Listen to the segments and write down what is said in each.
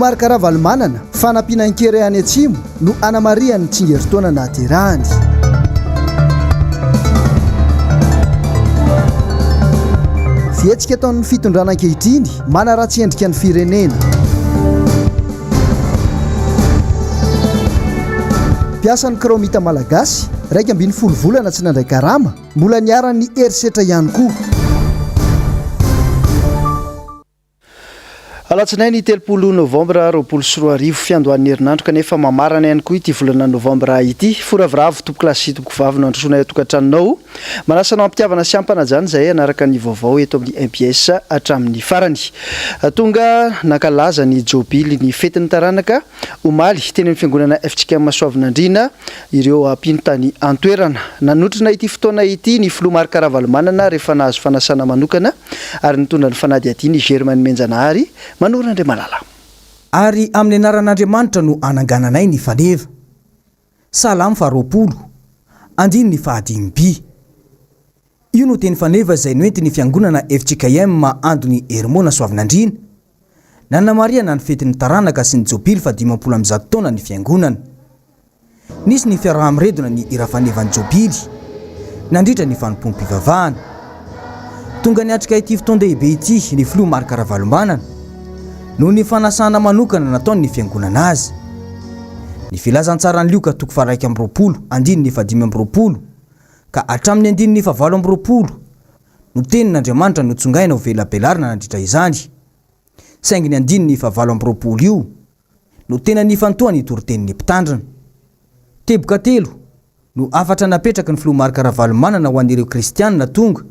Marc Ravalomanana, fanampiana an-kere any Atsimo no anamarihany ny tsingerin-taona nahaterahany. Fihetsika ataon'ny fitondrana ankehitriny, manaratsy endrika ny firenena. Mpiasan'ny Kraomita Malagasy, 11 volana tsy nandray karama, mbola niharan'ny herisetra ihany koa. Alatsinainy 30 novambra 2020, fiandohan'ny herinandro kanefa mamarana ihany koa ity volana novambra ity. Foravoravo tompokolahy sy tompokovavy no androsoanay ao an-tokantranonao. Manasa anao am-pitiavana sy am-panajana izahay hanaraka ny vaovao eto amin'ny mbs hatramin'ny farany. Tonga nankalaza ny jobily ny fetin'ny taranaka omaly teny amin'ny fiangonana fjkm Soavinandriana ireo mpino tany an-toerana. Nanotrona ity fotoana ity ny filoha Marc Ravalomanana rehefa nahazo fanasana manokana ary nitondra ny fanadihadiana i Germain Nomenjanahary, Manoro Andriamalala. Ary amin'ny anaran'Andriamanitra no anangananay ny faneva. Salamo faharoapolo, andininy fahadimy by. Io no teny faneva izay noentin'ny Fiangonana fjkm Andony Hermona Soavinandriana, nanamarihana ny fetin'ny taranaka sy ny jobily faha 150 taona ny Fiangonana. Nisy ny fiaraha-miredona ny hira fanevan'ny Jobily nandritra ny fanompoam-pivavahana. Tonga niatrika ity fotoan-dehibe ity ny Filoha Marc Ravalomanana noho ny fanasana manokana nataon'ny Fiangonana azy. Ny Filazantsaran'i Lioka toko faha-21 andininy faha-25 ka hatramin'ny andininy faha-28 no tenin'Andriamanitra notsongaina ho velabelarina nandritra izany, saingy ny andininy faha-28 io no tena nifantohan'ny toritenin'ny mpitandrina. Teboka telo no hafatra napetraky ny filoha Marc Ravalomanana ho an'ireo kristianina tonga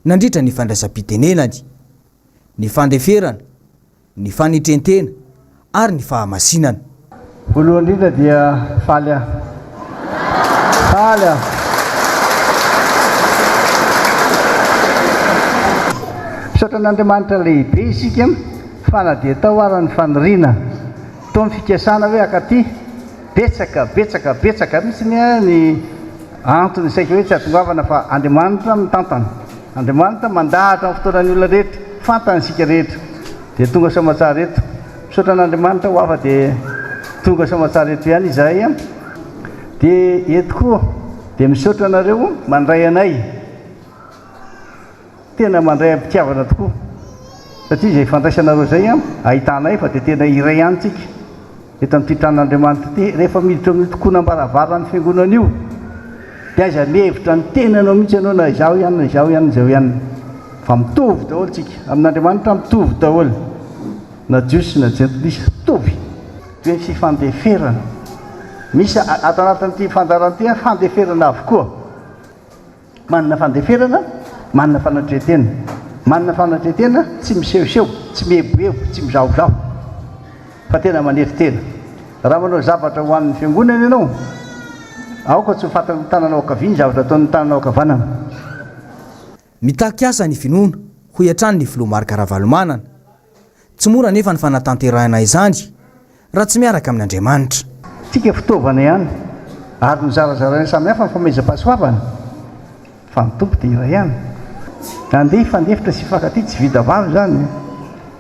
nandritra ny fandraisam-pitenenany, ny fandeferana, ny fanetren-tena ary ny fahamasinana. Voalohany indrindra dia faly aho. Faly aho. Misaotra an'Andriamanitra lehibe isika Fa na dia tao ara ny faniriana, toa ny fikasana hoe hakaty, betsaka, betsaka, betsaka mihitsy ny antony saika hoe tsy hahatongavana fa Andriamanitra mitantana. Andriamanitra mandahatra ny fotoanan'ny olona rehetra, fantany isika rehetra. Dia tonga soamatsara eto. Misaotra an'Andriamanitra ho afa dia tonga soamatsara eto ihany izahay. Dia eto koa dia misaotra anareo mandray anay. Tena mandray am-pitiavana tokoa satria izay fandraisanareo izay ahitanay fa dia tena iray ihany tsika eto amin'ity tranon'Andriamanitra ity. Rehefa miditra amin'io tokonam-baravaran'ny fiangonana io dia aiza mihevitra ny tenanao mihitsy ianao na izaho ihany na izaho ihany na izaho ihany fa mitovy daholo tsika amin'Andriamanitra mitovy daholo na jiosy na jentilisa mitovy. Dia ny fifandeferana misy ato anatin'ity fandaharana ity fandeferana avokoa. Manana fandeferana, manana fanatren-tena. Manana fanatren-tena, tsy misehoseho, tsy mieboebo, tsy mizahozaho, fa tena manetry tena. Raha manao zavatra ho an'ny fiangonana ianao, aoka tsy ho fantatry ny tananao ankavia ny zavatra ataon'ny tananao ankavanana. Mitaky asa ny finoana, hoy hatrany ny filoha Marc Ravalomanana. Tsy mora anefa ny fanatanterahina izany raha tsy miaraka amin'Andriamanitra. Tsika fitaovana ihany ary nozarazaraina samy hafa ny fanomezam-pahasoavana fa ny Tompo dia iray ihany. Andeha hifandefitra sy hifankatia tsy vita vava izany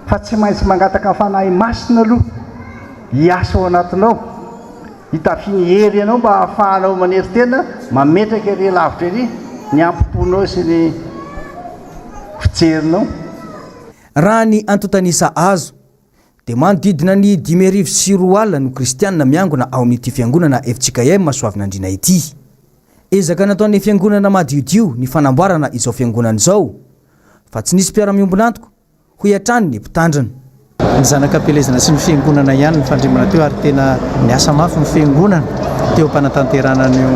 fa tsy maintsy mangataka ny Fanahy Masina aloha hiasa ao anatinao, hitafiany hery anao mba hahafahanao manery tena mametraka ery lavitra ery ny ampo-ponao sy ny fijerinao. Raha ny antontan'isa azo, dia manodidina ny 2005 no kristianina miangona ao amin'ity fiangonana fjkm Soavinandriana ity. Ezaka nataon'ny fiangonana madiodio ny fanamboarana izao fiangonana izao, fa tsy nisy mpiara-miombon'antoka, hoy hatrany ny mpitandrina. Ny zanak'Ampielezana sy ny fiangonana ihany ny fandriamana teo ary tena niasa mafy ny fiangonana teo am-panatanterahana an'io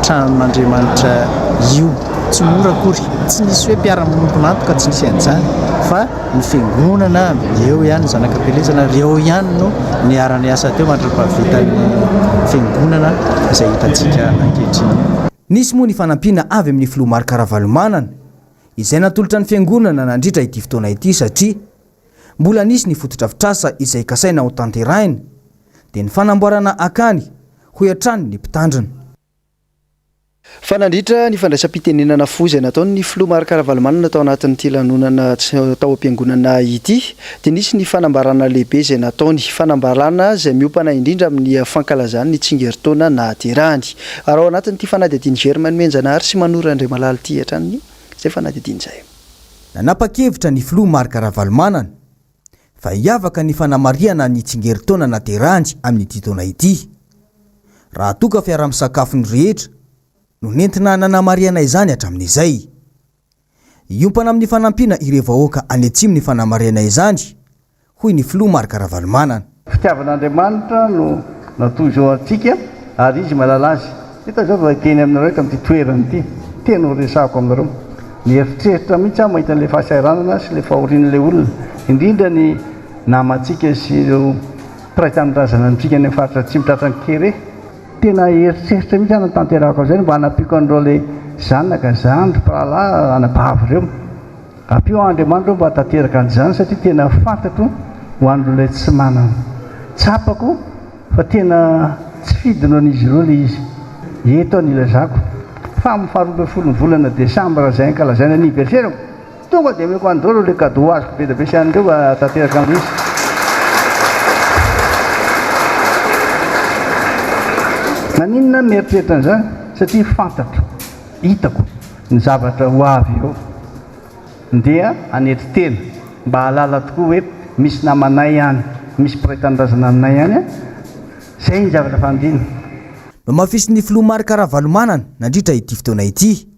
tranon'Andriamanitra io. Tsy mora akory, tsy nisy hoe mpiara-miombon'antoka, tsy nisy an'izany fa ny fiangonana eo ihany, ny zanak'Ampielezana ary eo ihany no niara-niasa teo mandra-pahavitan'ny fiangonana izay hitantsika ankehitriny io. Nisy moa ny fanampiana avy amin'ny filoha Marc Ravalomanana izay natolotra ny fiangonana nandritra ity fotoana ity satria Mbola nisy ny fotodrafitrasa izay kasaina ho tanterahina, dia ny fanamboarana akany, hoy hatrany ny mpitandrina. Fa nandritra ny fandraisam-pitenenana fohy izay nataon'ny filoha Marc Ravalomanana tao anatin'ity lanonana tao am-piangonana ity dia nisy ny fanambarana lehibe izay nataony, fanambarana izay miompana indrindra amin'ny fankalazany ny tsingerin-taona nahaterahany. Ary ao anatin'ity fanadihadian'i Germain Nomenjanahary sy Manoro Andriamalala ity hatrany izay fanadihadiana izay. Nanapa-kevitra ny filoha Marc Ravalomanana fa hiavaka ny fanamarihana ny tsingerin-taona naterahany amin'ity taona ity. Raha toa ka fiaraha-misakafo ny rehetra no nentina nanamarihana izany hatramin'izay. Hiompana amin'ny fanampiana ireo vahoaka any atsimo ny fanamarihana izany, hoy ny filoha Marc Ravalomanana. Fitiavan'Andriamanitra no natoy izao antsika ary Izy mahalala azy. Eto aho izao vao hiteny aminareo eto amin'ity toerana ity. Teny ho resahako aminareo. Mieritreritra mihitsy aho mahita an'ilay fahasahiranana sy ilay fahorian'ilay olona, indrindra ny namantsika sy ireo mpiray tanindrazana amintsika any amin'ny faritra atsimo tratran'ny kere. Tena eritreritra mihitsy aho natanterahako an'izay mba hanampiako an'ireo ilay zanaka, zandry, mpirahalahy, anabavy ireo. Ampio aho Andriamanitra ô mba hahatanteraka an'izany satria tena fantatro ho an'ireo ilay tsy manana. Tsapako fa tena tsy fidiny ho an'izy ireo ilay izy. Eto aho no ilazako fa amin'ny faha 12 ny volana desambra izay ankalazaina anniversaire-ko, tonga dia omeko an'ireo ireo ilay cadeau azoko be dia be sy an'ireo mba hahatanteraka an'ilay izy. Naninona aho mieritreritra an'izany? Satria fantatro, hitako ny zavatra ho avy eo. Ndeha hanetry tena mba hahalala tokoa hoe misy namanay any, misy mpiray tanindrazana aminay any, izay ny zavatra faniriana. Nohamafisin'ny filoha Marc Ravalomanana nandritra ity fotoana ity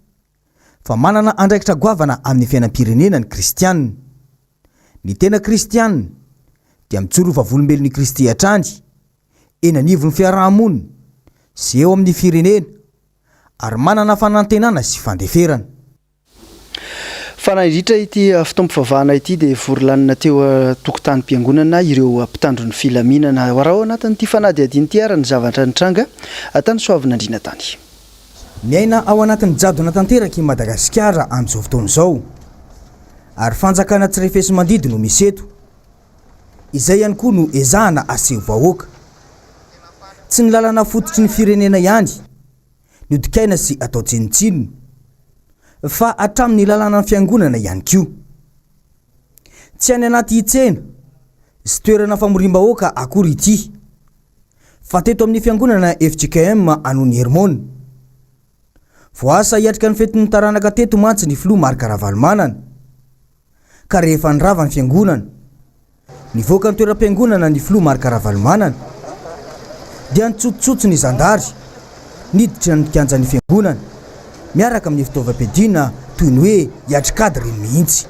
fa manana andraikitra goavana amin'ny fiainam-pirenena ny kristianina. Ny tena kristianina dia mijoro ho vavolombelon'i Kristy hatrany eny anivon'ny fiaraha-monina sy eo amin'ny firenena ary manana fanantenana sy fandeferana. Fa nandritra ity fotoam-pivavahana ity dia vory lanona teo an-tokotanim-piangonana ireo mpitandro ny filaminana. Raha ao anatin'ity fanadihadiana ity ary ny zavatra nitranga tany Soavinandriana tany. Miaina ao anatin'ny jadona tanteraka i Madagasikara amin'izao fotoana izao. Ary fanjakana tsy refesi-mandidy no misy eto. Izay ihany koa no ezahana aseho vahoaka. Tsy ny lalana fototry ny firenena ihany no dikaina sy atao tsinontsinona, fa hatramin'ny lalànan'ny fiangonana ihany koa. Tsy any anaty tsena sy toerana famoriam-bahoaka akory ity, fa teto amin'ny fiangonana fjkm Anony Hermona. Voaasa hiatrika ny fetin'ny taranaka teto mantsy ny filoha Marc Ravalomanana. Ka rehefa nirava ny fiangonana, nivoaka ny toeram-piangonana ny filoha Marc Ravalomanana, dia nitsotsotso ny zandary niditra ny kianjan'ny fiangonana, miaraka amin'ny fitaovam-piadiana toy ny hoe hiatrik'ady ireny mihitsy.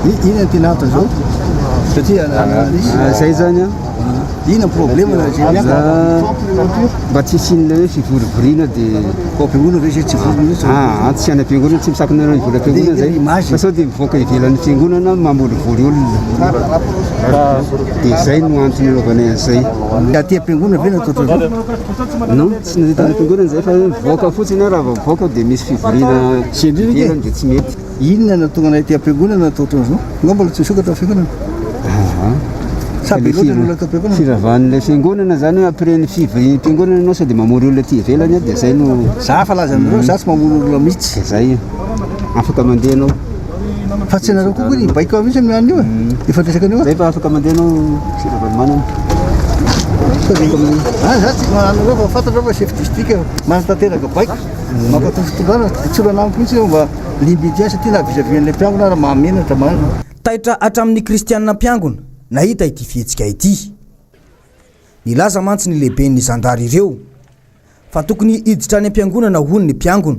Inona no tena antony zao? Satria zay zany an. Inona ny problème na zay miakatra? Mba tsy hisian'ilay hoe fivorivoriana dia. Ao am-piangonana ve zay tsy vory mihitsy? Ah, tsy any am-piangonana, tsy misakana anareo hivory am-piangonana zay. Fa sao dia mivoaka ivelan'ny fiangonana mamorivory olona. Dia zay no antony anaovanay an'izay. Aty am-piangonana ve natao ohatran'izao? Non, tsy natao tany am-piangonana zay fa hoe mivoaka fotsiny raha vao mivoaka dia misy fivoriana ivelany dia tsy mety. Inona no nahatonga anay aty am-piangonana natao ohatran'izao? Nga mbola tsy misokatra ny fiangonana? Sa be loatra ny olona ato am-piangonana? Firavan'ilay fiangonana zany hoe après ny fivoriam-piangonana ianao sao dia mamory olona aty ivelany dia zay no. Za fa laza aminareo za tsy mamory olona mihitsy. Dia zay, afaka mandeha ianao. Fa tsy ianareo koa koa ny baiko mihitsy no an'io e. Efa resaka an'io. Zay fa afaka mandeha ianao sy Ravalomanana. Ah, za tsy anareo fa fantatra fa chef district manatanteraka baiko. Mankatò fitondrana, tsy olana amiko mihitsy mba limite satria na vis-à-vis an'ilay mpiangona ary mahamenatra marina. Taitra hatramin'ny kristianina mpiangona nahita ity fihetsika ity. Nilaza mantsy ny lehiben'ny zandary ireo fa tokony hiditra any am-piangonana hono ny mpiangona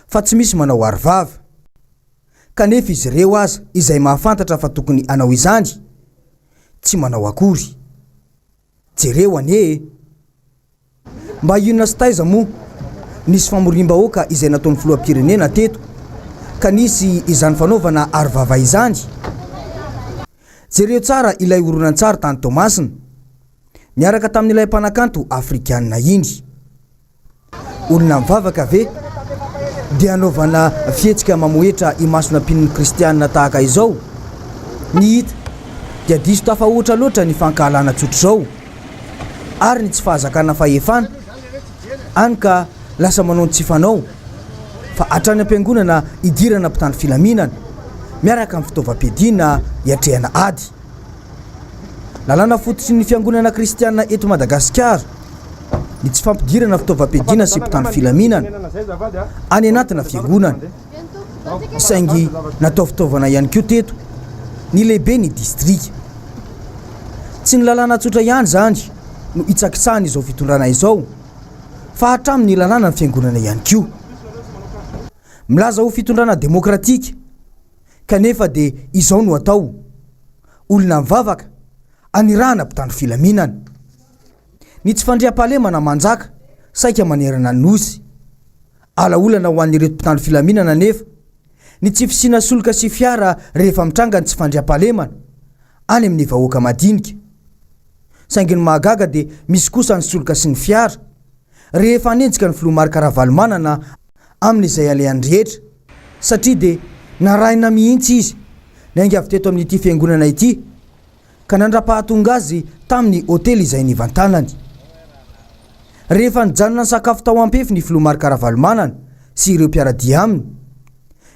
fa tsy misy manao arovava. Kanefa izy ireo aza izay mahafantatra fa tokony hanao izany tsy manao akory. Jereo anie e! Mba inona sy taiza moa nisy famoriam-bahoaka izay nataon'ny filoham-pirenena teto ka nisy izany fanaovana arovava izany? Jereo tsara ilay horonantsary tany Toamasina miaraka tamin'ilay mpanakanto afrikanina iny. Olona mivavaka ve dia anaovana fihetsika mamohetra imasona mpinon'ny kristiana tahaka izao? Ny hita dia diso tafahoatra loatra ny fankahalana tsotr'izao ary ny tsy fahazakana fahefana, any ka lasa manao ny tsy fanao fa hatrany am-piangonana idirana mpitandro filaminana miaraka amin'ny fitaovam-piadiana hiatrehana ady. Lalàna fototry ny fiangonana kristiana eto Madagasikara ny tsy fampidirana fitaovam-piadiana sy mpitandro filaminana any anatina fiangonana. Saingy natao fitaovana ihany koa teto ny lehiben'ny distrika. Tsy ny lalàna tsotra ihany izany no hitsakitsahan'izao fitondrana izao fa hatramin'ny lalànan'ny fiangonana ihany koa. Milaza ho fitondrana demokratika kanefa dia izao no atao, olona mivavaka anirahana mpitandro filaminana. Ny tsy fandriampahalemana manjaka saika manerana ny Nosy. Ala olana ho an'ireto mpitandro filaminana anefa ny tsy fisiana solika sy fiara rehefa mitranga ny tsy fandriampahalemana any amin'ny vahoaka madinika. Saingy ny mahagaga dia misy kosa ny solika sy ny fiara rehefa hanenjika ny filoha Marc Ravalomanana amin'izay alehany rehetra satria dia narahina mihitsy izy niainga avy teto amin'ity fiangonana ity ka nandra-pahatonga azy tamin'ny hotely izay nivantanany. Rehefa nijanona nisakafo tao Ampefy ny filoha Marc Ravalomanana sy ireo mpiara-dia aminy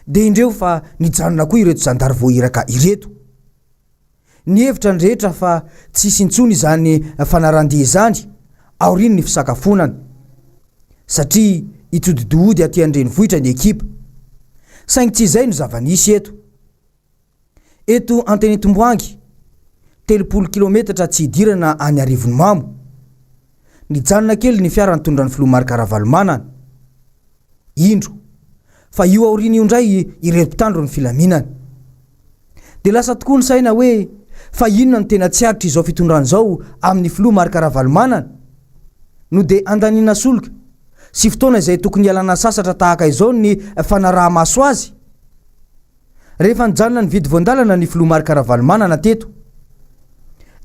dia indreo fa nijanona koa ireto zandary voahiraka ireto. Nihevitra ny rehetra fa tsy hisy intsony izany fanaran-dia izany aorian'ny fisakafoanana, satria hitodi-dohody aty an-drenivohitra ny ekipa. Saingy tsy izay no zava-nisy eto. Eto Antenantomboahangy, 30 kilometatra tsy hidirana any Arivonimamo. Nijanona kely ny fiara nitondra ny filoha Marc Ravalomanana. Indro fa io aoriana io indray ireto mpitandro ny filaminana. Dia lasa tokoa ny saina hoe fa inona no tena tsy aritr' izao fitondrana izao amin'ny filoha Marc Ravalomanana no dia andaniana solika sy fotoana izay tokony hialana sasatra tahaka izao ny fanaraha-maso azy? Rehefa nijanona nividy voan-dalana ny filoha Marc Ravalomanana teto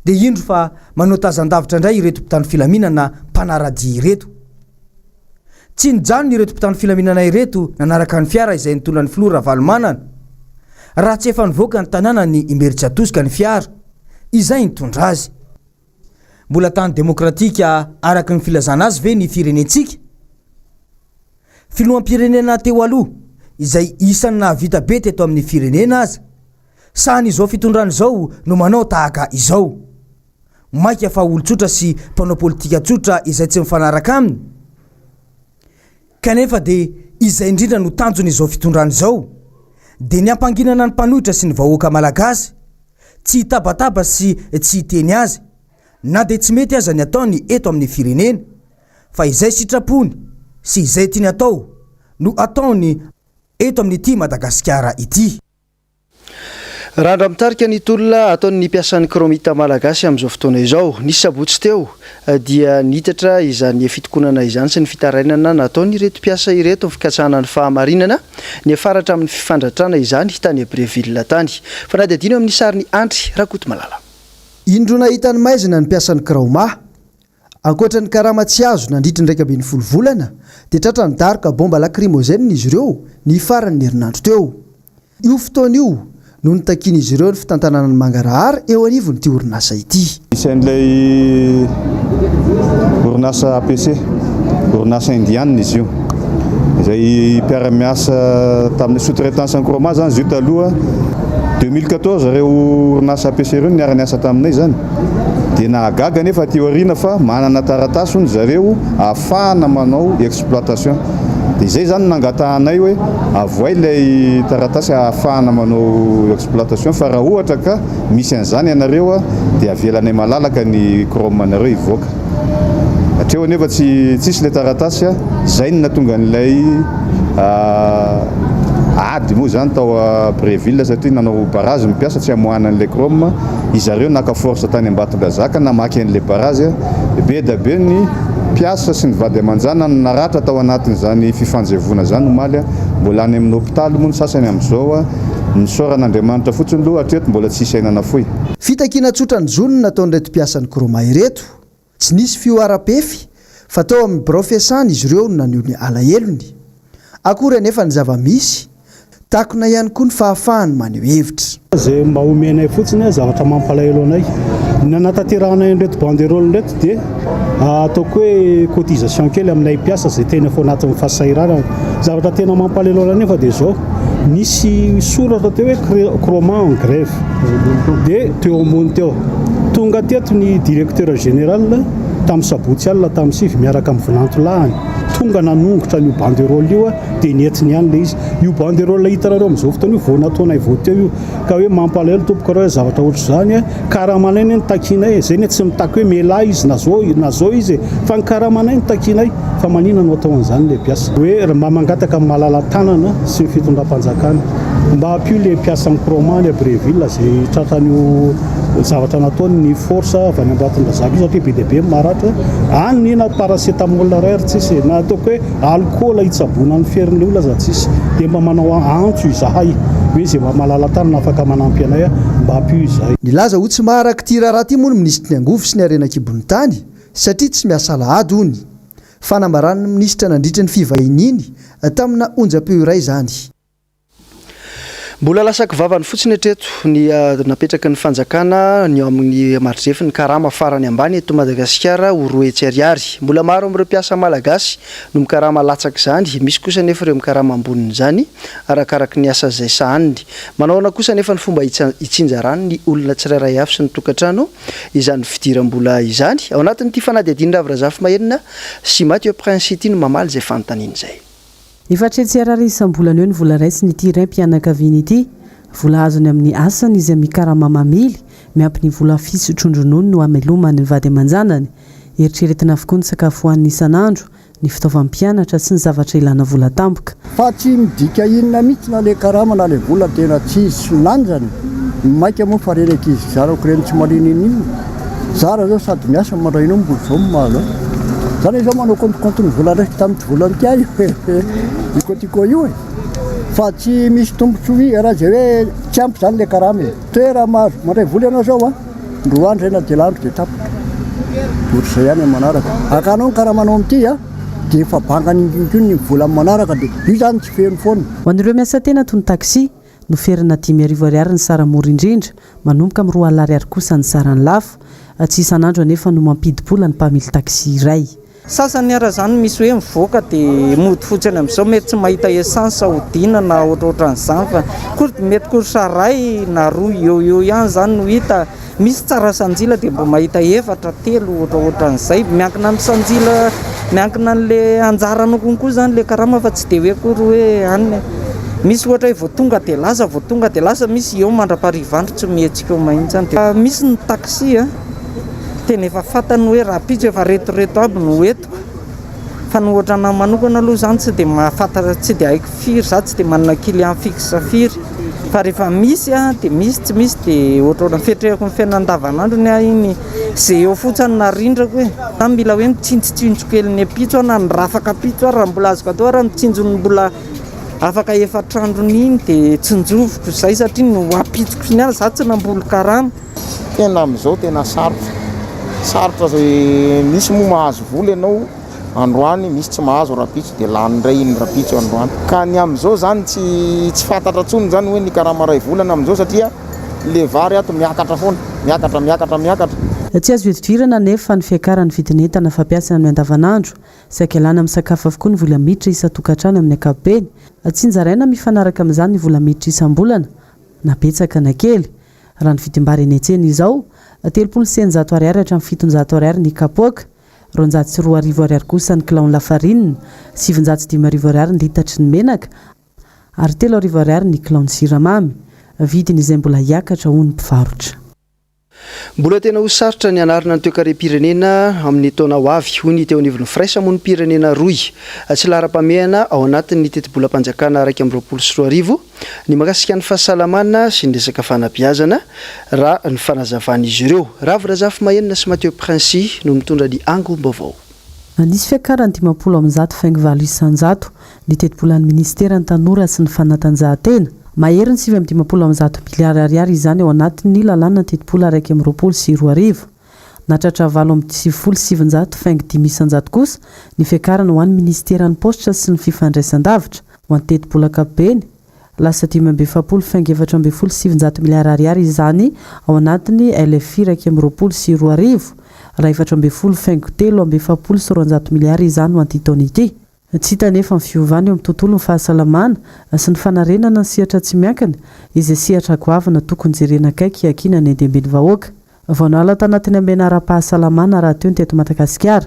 dia indro fa manao tazan-davitra indray ireto mpitandro filaminana mpanara-dia ireto. Tsy nijanona ireto mpitandro filaminana ireto nanaraka ny fiara izay nitondra ny filoha Ravalomanana raha tsy efa nivoaka ny tanànan'i Imerintsiatosika ny fiara izay nitondra azy. Mbola tany demokratika araka ny filazana azy ve ny firenentsika? Filoham-pirenena teo aloha izay isan'ny nahavita be teto amin'ny firenena aza sahany izao fitondrana izao no manao tahaka izao. Mainka fa olon-tsotra sy mpanao politika tsotra izay tsy mifanaraka aminy? Kanefa dia izay indrindra no tanjon'izao fitondrana izao, dia ny hampanginana ny mpanohitra sy ny vahoaka malagasy, tsy hitabataba sy tsy hiteny azy, na dia tsy mety aza ny ataony eto amin'ny firenena, fa izay sitrapony sy izay tiany atao no ataony eto amin'ity Madagasikara ity. Randra mitarika ny tolona ataon'ny mpiasan'ny Kraomita Malagasy amin'izao fotoana izao. Ny sabotsy teo dia niitatra izany fitokonana izany sy ny fitarainana nataon'ireto mpiasa ireto ny fikatsahana ny fahamarinana niafara hatramin'ny fifandratrana izany tany Breville tany. Fanadihadiana eo amin'ny sarin'i Andry Rakotomalala. Indroa nahita ny maizina ny mpiasan'ny Kraoma. Ankoatra ny karama tsy azo nandritry ny 11 volana dia tratra nidaroka bomba lacrymogène izy ireo ny faran'ny herinandro teo. Io fotoana io no nitakian'izy ireo ny fitantanana ny mangarahara eo anivon'ity orinasa ity. Misy an'ilay orinasa APC, orinasa indianina izy io, izay mpiara-miasa tamin'ny sous-traitance an'i Chroma izany izy io taloha. 2014 ireo orinasa APC ireo no niara-niasa taminay izany. Dia nahagaga anefa aty aoriana fa manana taratasy hono zareo ahafahana manao exploitation. Dia izay izany no nangatahanay hoe avoay ilay taratasy ahafahana manao exploitation fa raha ohatra ka misy an'izany ianareo dia avelanay malalaka ny chrome anareo hivoaka. Hatreo anefa tsy tsisy ilay taratasy, izay no nahatonga an'ilay ady moa izany tao Breville satria nanao barrage ny mpiasa tsy hamoahana an'ilay chrome. Izareo naka force tany Ambatondrazaka namaky an'ilay barazy. Be da be ny mpiasa sy ny vady aman-janany naratra tao anatin'izany fifanjevoana izany omaly. Mbola any amin'ny hopitaly moa ny sasany amin'izao. Nisaorana Andriamanitra fotsiny aloha hatreto mbola tsisy aina nafoy. Fitakiana tsotra ny zony no nataon'ireto mpiasan'ny Chroma ireto. Tsy nisy fihoaram-pefy fa tao amin'ny birao fiasany izy ireo no naneho ny alahelony. Akory anefa ny zava-misy, takona ihany koa ny fahafahany maneho hevitra. Izay mba omenay fotsiny zavatra mampalahelo anay. Ny nanatanterahanay an'ireto banderole ireto dia ataoko hoe cotisation kely aminay mpiasa izay tena efa ao anatin'ny fahasahiranana. Zavatra tena mampalahelo anay nefa dia izao, nisy soratra teo hoe Chroma en grève dia teo ambony teo. Tonga teto ny directeur général tamin'ny sabotsy alina tamin'ny sivy miaraka amin'ny vinantolahiny. Tonga nanongotra an'io banderole io dia nentiny ihany ilay izy. Io banderole hitanareo amin'izao fotoana io vao nataonay vao teo io. Ka hoe mampalahelo tompoko raha hoe zavatra ohatr'izany a. Karamanay anie no takianay e. Zay anie tsy mitaky hoe mialà izy na zao na zao izy e. Fa ny karamanay no takianay. Fa maninona no atao an'izany ilay mpiasa? Hoe mba mangataka amin'ny malala-tanana sy ny fitondram-panjakana. Mba ampio ilay mpiasan'ny Chroma any Abreville izay tratran'io zavatra nataony ny force avy any Ambatondrazaka io satria be dia be ny maratra. Any na paracetamol iray ary tsisy e. Na ataoko hoe alcool hitsaboana ny ferin'ilay olona aza tsisy. Dia mba manao antso izahay hoe izay mba malala-tanana afaka manampy anay mba ampio izahay. Nilaza ho tsy maharaka ity raharaha ity moa ny minisitry ny angovo sy ny harena an-kibon'ny tany satria tsy miasa alahady hono. Fanambaran'ny minisitra nandritra ny fivahiniany tamina onjam-peo iray izany. Mbola lasaky vavany fotsiny hatreto ny napetraky ny fanjakana ny ao amin'ny marijefy ny karama farany ambany eto Madagasikara ho 200 ariary. Mbola maro amin'ireo mpiasa malagasy no mikarama latsak'izany, misy kosa anefa ireo mikarama ambonin'izany arakaraky ny asa izay sahaniny. Manao ahoana kosa anefa ny fomba hitsinjarany ny olona tsirairay avy sy ny tokantrano izany fidiram-bola izany? Ao anatin'ity fanadihadian'i Ravo Razafimahenina sy Mathieu Prince ity no mamaly izay fanontaniana izay. Efatretsy Ar isam-bolana eo ny vola raisin'ity raim-pianakaviana ity. Vola azony amin'ny asany izay mikarama mamily, miampy ny vola fisotroan-dronono no amelomany ny vady aman-janany. Eritreretina avokoa ny sakafo hohaniny isan'andro, ny fitaovam-pianatra sy ny zavatra ilana vola tampoka. Fa tsy midika inona mihitsy na le karama na le vola tena tsisy lanjany, maika moa fa reny ankizy zarako reny tsy marina inoninona, zara zao sady miasa no mandray nono mbola zao no mahazo ahy, za ne zao manao compte compte ny vola raisiko tamin'ity vola ity aho io e, io cotico io e, fa tsy misy tombotsoa raha zay hoe tsy ampy zany le karama e, toe raha mahazo mandray vola ianao zao an, roa andro zay na telo andro de tapitra, ohatr'izay ihany ny manaraka, akanao ny karamanao amin'ity an. Dia efa bangany intsony ny vola amin'ny manaraka dia io izany tsy feno foana. Ho an'ireo miasa tena toy ny taxi, noferana 5000 ariary ny sara mora indrindra, manomboka amin'ny 20 ariary kosa ny sarany lafo. Tsy isan'andro anefa no mampidi-bola ny mpamily taxi iray. Sasany ara zany misy hoe mivoaka de mody fotsiny amizao mety tsy mahita essence hodiana na ohatrohatran'izany fa course mety course ray na roa eo eo ihany zany no hita. Misy tsara sanjila dia mba mahita efatra, telo ohatraohatran'izay. Miankina amin'ny sanjila, miankina an'le anjaranao konkoa zany le karama fa tsy dia hoe akory hoe anona e. Misy ohatra hoe vao tonga dia lasa, vao tonga dia lasa, misy eo mandra-pahariva andro tsy mihetsika eo mahintsy any. Dia misy ny taxi a, tena efa fantany hoe rahampitso efa retoreto aby no hoentiko. Fa ny ohatra anahy manokana aloha zany tsy dia mahafantatra, tsy dia haiko firy, za tsy dia manana client fixe firy. Fa rehefa misy dia misy, tsy misy dia ohatrohatran'ny fiatrehako ny fiainana andavanandro ny ahy iny. Izay eo fotsiny no arindrako e. Za mila hoe mitsinjotsinjo kely ny ampitso aho na ny rafaka ampitso ary raha mbola azoko atao ary mitsinjo ny mbola afaka efatr'androny iny dia tsinjoviko izay satria ny ho ampitsoko sy ny alina za tsy namboly karama. Tena amin'izao tena sarotra, sarotra izay misy moa mahazo vola ianao androany, misy tsy mahazo rahampitso dia lany indray iny rahampitso androany. Ka ny amin'izao izany tsy tsy fantatra intsony izany hoe ny karama iray volana amin'izao satria le vary ato miakatra foana, miakatra, miakatra, miakatra. Tsy azo ihodivirana anefa ny fiakaran'ny vidin'entana fampiasa amin'ny andavanandro. Saika lany amin'ny sakafo avokoa ny vola miditra isan-tokantrano amin'ny ankapobeny. Tsinjaraina mifanaraka amin'izany ny vola miditra isam-bolana, na betsaka na kely. Raha ny vidim-bary eny an-tsena izao, 630 ariary hatramin'ny 700 ariary ny kapoaka, 2200 ariary kosa ny kilaon'ny lafarinina, 5900 ariary ny litatry ny menaka ary 3000 ariary ny kilaon'ny siramamy. Vidiny izay mbola hiakatra hoy ny mpivarotra. Mbola tena ho sarotra ny hanarina ny toekarem-pirenena amin'ny taona ho avy, hoy ny teo anivon'ny firaisamonim-pirenena rohy. Tsy laharam-pahamehana ao anatin'ny tetibolam-panjakana 2021 ny mahakasika ny fahasalamana sy ny resaka fanabeazana, raha ny fanazavan'izy ireo. Ravo Razafimahenina sy Mathieu Princi no mitondra ny angom-baovao. Nisy fiakarany 850,8% ny tetibolan'ny minisiteran'ny Tanora sy ny fanatanjahantena. Maherin'ny 159 miliara ariary izany ao anatin'ny lalàna tetibola 2021. Nahatratra 998,5% kosa ny fiakarana ho an'ny minisiteran'ny Paositra sy ny fifandraisandavitra. Ho an'ny tetibola ankapobeny, lasa 45,914 miliara ariary izany ao anatin'ny LFI 2021, raha 14,243 miliara izany ho an'ity taona ity. Tsy hita anefa ny fiovana eo amin'ny tontolon'ny fahasalamana sy ny fanarenana ny sehatra tsy miankina, izay sehatra goavana tokony jerena akaiky hiakiana ny ain-dehiben'ny vahoaka. Vao nala tanatin'ny hamehana ara-pahasalamana rahateo ny teto Madagasikara.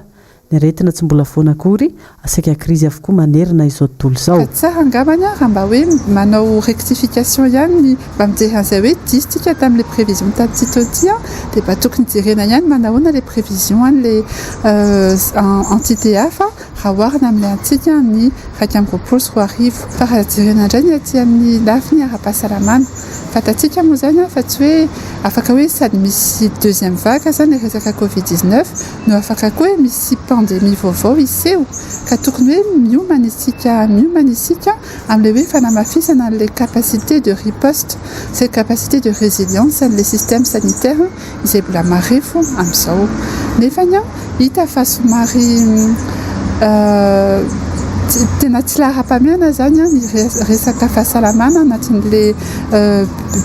Ny aretina tsy mbola foana akory, saika krizy avokoa manerana izao tontolo izao. Ka tsara angambany raha mba hoe manao rectification ihany ny mba mijery an'izay hoe diso tsika tamin'ilay prévision tamin'ity taona ity an, dia mba tokony jerena ihany manahoana ilay prévision an'ilay entité hafa raha oharina amin'ilay antsika ny 2021. Fa raha jerena indray ny aty amin'ny lafiny ara-pahasalamana, fantatsika moa izany fa tsy hoe afaka hoe sady misy deuxième vague izany ilay resaka covid 19 no afaka koa hoe misy pandémie vaovao hiseho ka tokony hoe miomana isika miomana isika amin'ilay hoe fanamafisana an'ilay capacité de riposte sy capacité de résilience an'ilay système sanitaire izay mbola marefo amin'izao. Nefany hita fa somary tena tsy laharam-pahamehana izany ny resaka fahasalamana anatin'ilay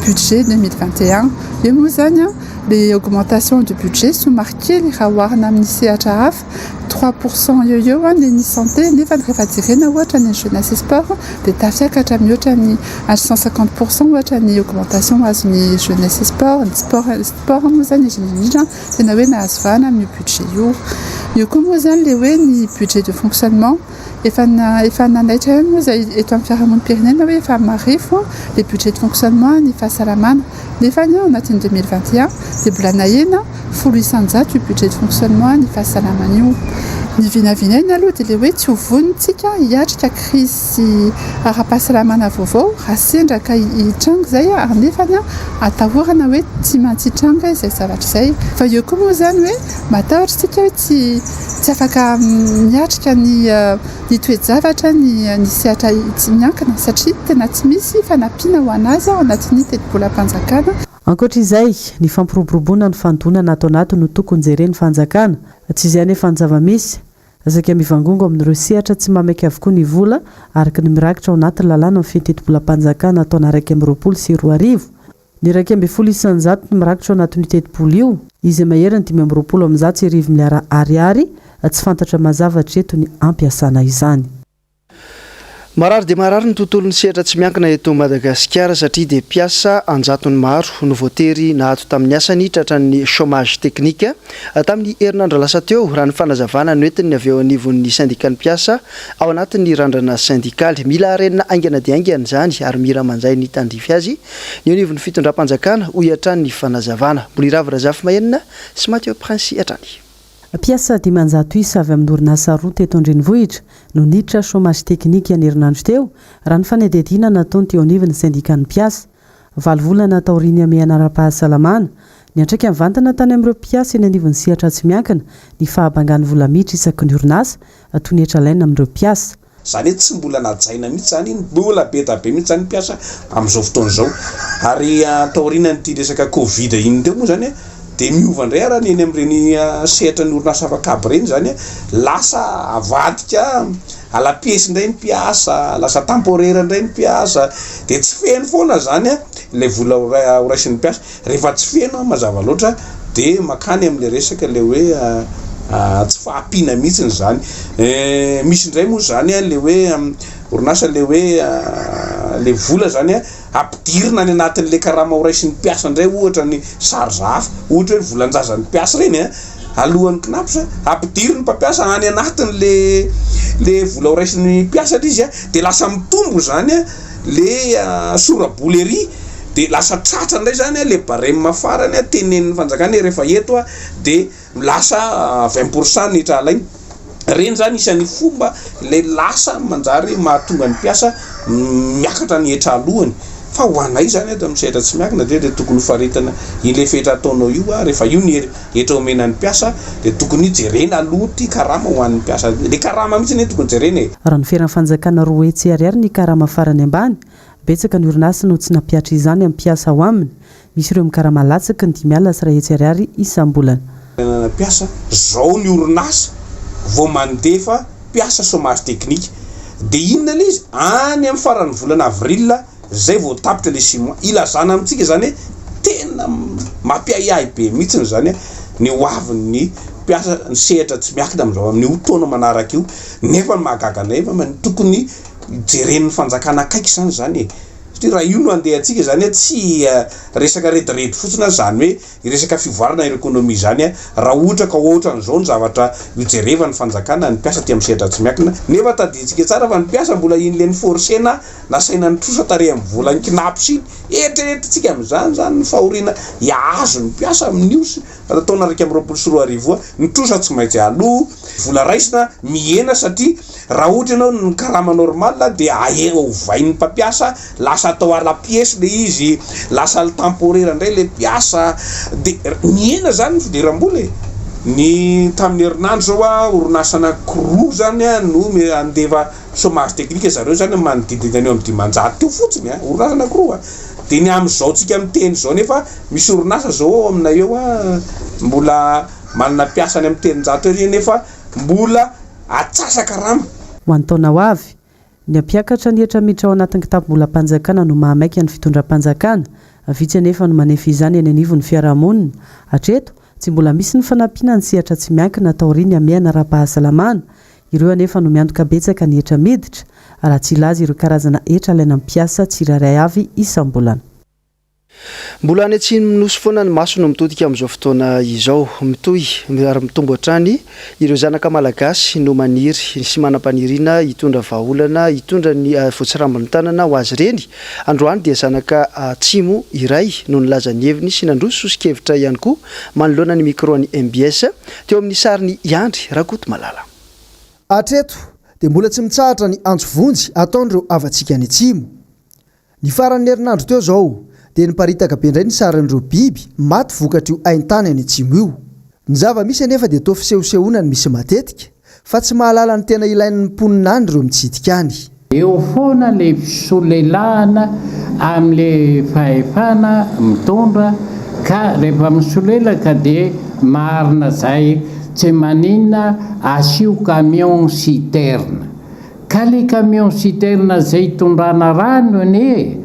budget 2021. Eo moa izany ilay augmentation du budget somary kely raha oharina amin'ny sehatra hafa, 3 pour cent eo eo ny ny santé, nefa rehefa jerena ohatra ny jeunesse et sport dia tafiakatra mihoatra ny 150 % ohatra ny augmentation azon'ny jeunesse et sport. Ny sport sport moa izany indrindra indrindra tena hoe nahazo vahana amin'io budget io. Eo koa moa izany ilay hoe ny budget de fonctionnement efa efa nanaitra ihany moa izay eto amin'ny fiarahamonim-pirenena hoe efa marefo le budget de fonctionnement ny fahasalamana, nefa ny ao anatin'ny 2021 dia mbola nahena 10% io budget de fonctionnement ny fahasalamana io. Ny vinavinaina aloha dia ilay hoe tsy ho vonontsika hiatrika krizy ara-pahasalamana vaovao raha sendra ka hitranga izay, ary nefany atahorana hoe tsy maintsy hitranga izay zavatra izay. Fa eo koa moa izany hoe matahotra isika hoe tsy tsy afaka miatrika ny ny toe-javatra ny ny sehatra tsy miankina satria tena tsy misy fanampiana ho an'azy ao anatin'ny tetibolam-panjakana. Ankoatra izay, ny fampiroboroboana ny fandonana ato anaty no tokony jeren'ny fanjakana. Tsy izay anefa ny zava-misy. Saika mivangongo amin'ireo sehatra tsy mamaika avokoa ny vola, araka ny mirakitra ao anatin'ny lalàna mifehy tetibolam-panjakana taona 2021. Ny 11% no mirakitra ao anatin'io tetibola io, izay maherin'ny 1125 miliara ariary, tsy fantatra mazava hatreto ny ampiasana izany. Marary dia marary ny tontolon'ny sehatra tsy miankina eto Madagasikara satria dia mpiasa an-jatony maro no voatery naato tamin'ny asany tratran'ny chômage technique tamin'ny herinandro lasa teo, raha ny fanazavana noentin'ny avy eo anivon'ny syndikan'ny mpiasa ao anatin'ny randrana sendikaly. Mila harenina haingana dia haingana izany ary mira mandray ny tandrify azy ny eo anivon'ny fitondram-panjakana, hoy hatrany ny fanazavana. Mbola i Ravo Razafimahenina sy Mathieu Prince hatrany. Mpiasa 500 isa avy amin'ny orinasa roa teto an-drenivohitra no niditra chômage technique ny herinandro teo, raha ny fanadihadiana nataony teo anivon'ny sendikan'ny mpiasa. Valo volana taorian'ny hamehana ara-pahasalamana, niantraika mivantana tany amin'ireo mpiasa eny anivon'ny sehatra tsy miankina ny fahabangan'ny vola miditra isaky ny orinasa, toy ny hetra alaina amin'ireo mpiasa. Izany hoe tsy mbola najaina mihitsy izany iny, mbola be da be mihitsy izany ny mpiasa amin'izao fotoana izao. Ary taorianan'ity resaka covid iny teo moa izany dia miova indray ara ny eny amin'ireny sehatra ny orinasa afak'haba ireny izany, lasa avadika à la pièce indray ny mpiasa, lasa temporaire indray ny mpiasa, dia tsy feno foana izany ilay vola ho raisin'ny mpiasa. Rehefa tsy feno mazava loatra dia makany amin'ilay resaka ilay hoe tsy fahampiana mihitsy izany. Misy indray moa izany ilay hoe orinasa ilay hoe ilay vola izany ampidirina any anatin'ilay karama ho raisin'ny mpiasa indray ohatra ny charge hafa, ohatra hoe ny volan-jazan'ny mpiasa ireny alohan'ny Cnaps, ampidirin'ny mpampiasa any anatin'ilay ilay vola ho raisin'ny mpiasa ilay izy dia lasa mitombo izany le sora-bola ery de lasa tratra ndray zany le barème farany tenenin'ny fanjakana hoe rehefa eto de lasa 20 pour cent ny hetra alaina, reny zany isan'ny fomba le lasa manjary mahatonga ny mpiasa miakatra ny hetra alohany fa ho anay zany ato amin'ny sehatra tsy miankina de tokony ho faritana iny le fetra ataonao io rehefa io ny Hetra omena ny mpiasa dia tokony jerena aloha ity karama ho an'ny mpiasa, le karama mihitsy anie tokony jerena e! Raha noferan'ny fanjakana 200 ariary ny karama farany ambany, betsaka ny orinasa no tsy nampihatra izany amin'ny mpiasa ao aminy, misy ireo mikarama latsaky ny 500 ariary isam-bolana. Fiainana mpiasa, zao ny orinasa vao mandefa mpiasa chômage technique dia inona le izy? Any amin'ny faran'ny volana avril Zay vao tapitra le six mois. Ilazana amintsika zany hoe tena mampiahiahy be mihitsiny zany ny ho avin'ny mpiasa ny sehatra tsy miankina amin'izao amin'io taona manaraka io. Nefa ny mahagaga anay efa ny tokony jeren'ny fanjakana akaiky zany zany e. Satria raha io no andehantsika zany hoe tsy resaka rediredy fotsiny aza zany hoe hiresaka fivoarana économie izany raha ohatra ka ohatran'izao ny zavatra ijerevan'ny fanjakana ny mpiasa aty amin'ny sehatra tsy miankina. Nefa tadidintsika tsara fa ny mpiasa mbola iny le ni-forcer-na Nasaina nitrosa tarehy amin'ny volan'ny Cnaps iny. Eritreretintsika amin'izany izany ny fahoriana hiahazo ny mpiasa amin'io taona 2021 io. Ny trosa tsy maintsy aloa, vola raisina mihena satria raha ohatra ianao ny karama normal dia ahe ovain'ny mpampiasa, lasa atao à la pièce ilay izy, lasa temporaire indray ilay mpiasa dia mihena izany ny fidiram-bola e. Ny tamin'ny herinandro izao orinasa anankiroa izany no handefa Chômage technique zareo zany manodidina ny eo amin'ny 500 eo fotsiny a, orinasa anakiroa a, de ny amin'izao tsika miteny izao nefa misy orinasa zao ao aminay eo a mbola manana mpiasa any amin'ny 300 eo nefa mbola atsasa-karama. Ho an'ny taona ho avy, ny hampiakatra ny hetra miditra ao anatin'ny kitapom-bolam-panjakana no mahamaika ny fitondram-panjakana. Vitsy anefa no manefy izany eny anivon'ny fiarahamonina. Hatreto, tsy mbola misy ny fanampiana ny sehatra tsy miankina taorian'ny hamehana ara-pahasalamana. Ireo anefa no miantoka betsaka ny hetra miditra, raha tsy hilaza ireo karazana hetra alaina mpiasa tsirairay avy isam-bolana. Mbola any atsimon'ny Nosy foana ny maso no mitodika amin'izao fotoana izao. Mitohy ary mitombo hatrany ireo zanaka Malagasy no maniry sy manam-paniriana hitondra vahaolana hitondra ny voatsirambin'ny tanana ho azy ireny. Androany dia zanaka atsimo iray no nilaza ny heviny sy nandroso soso-kevitra ihany koa manoloana ny micro-n'ny mbs. Teo amin'ny sarin'i Andry Rakotomalala. Hatreto dia mbola tsy mitsahatra ny antso vonjy ataon'ireo havantsika any atsimo. Ny faran'ny herinandro teo izao dia niparitaka be indray ny sarin'ireo biby maty vokatr'io haintany any atsimo io. Ny zava-misy anefa dia toa fisehosehoana ny misy matetika fa tsy mahalala ny tena ilain'ny mponina any ireo mitsidika any. Eo foana le fisolelahana amle fahefana mitondra ka rehefa misolelaka de marina zay tsy maninona asio camion citerne Ka le camion citerne zay itondrana rano anie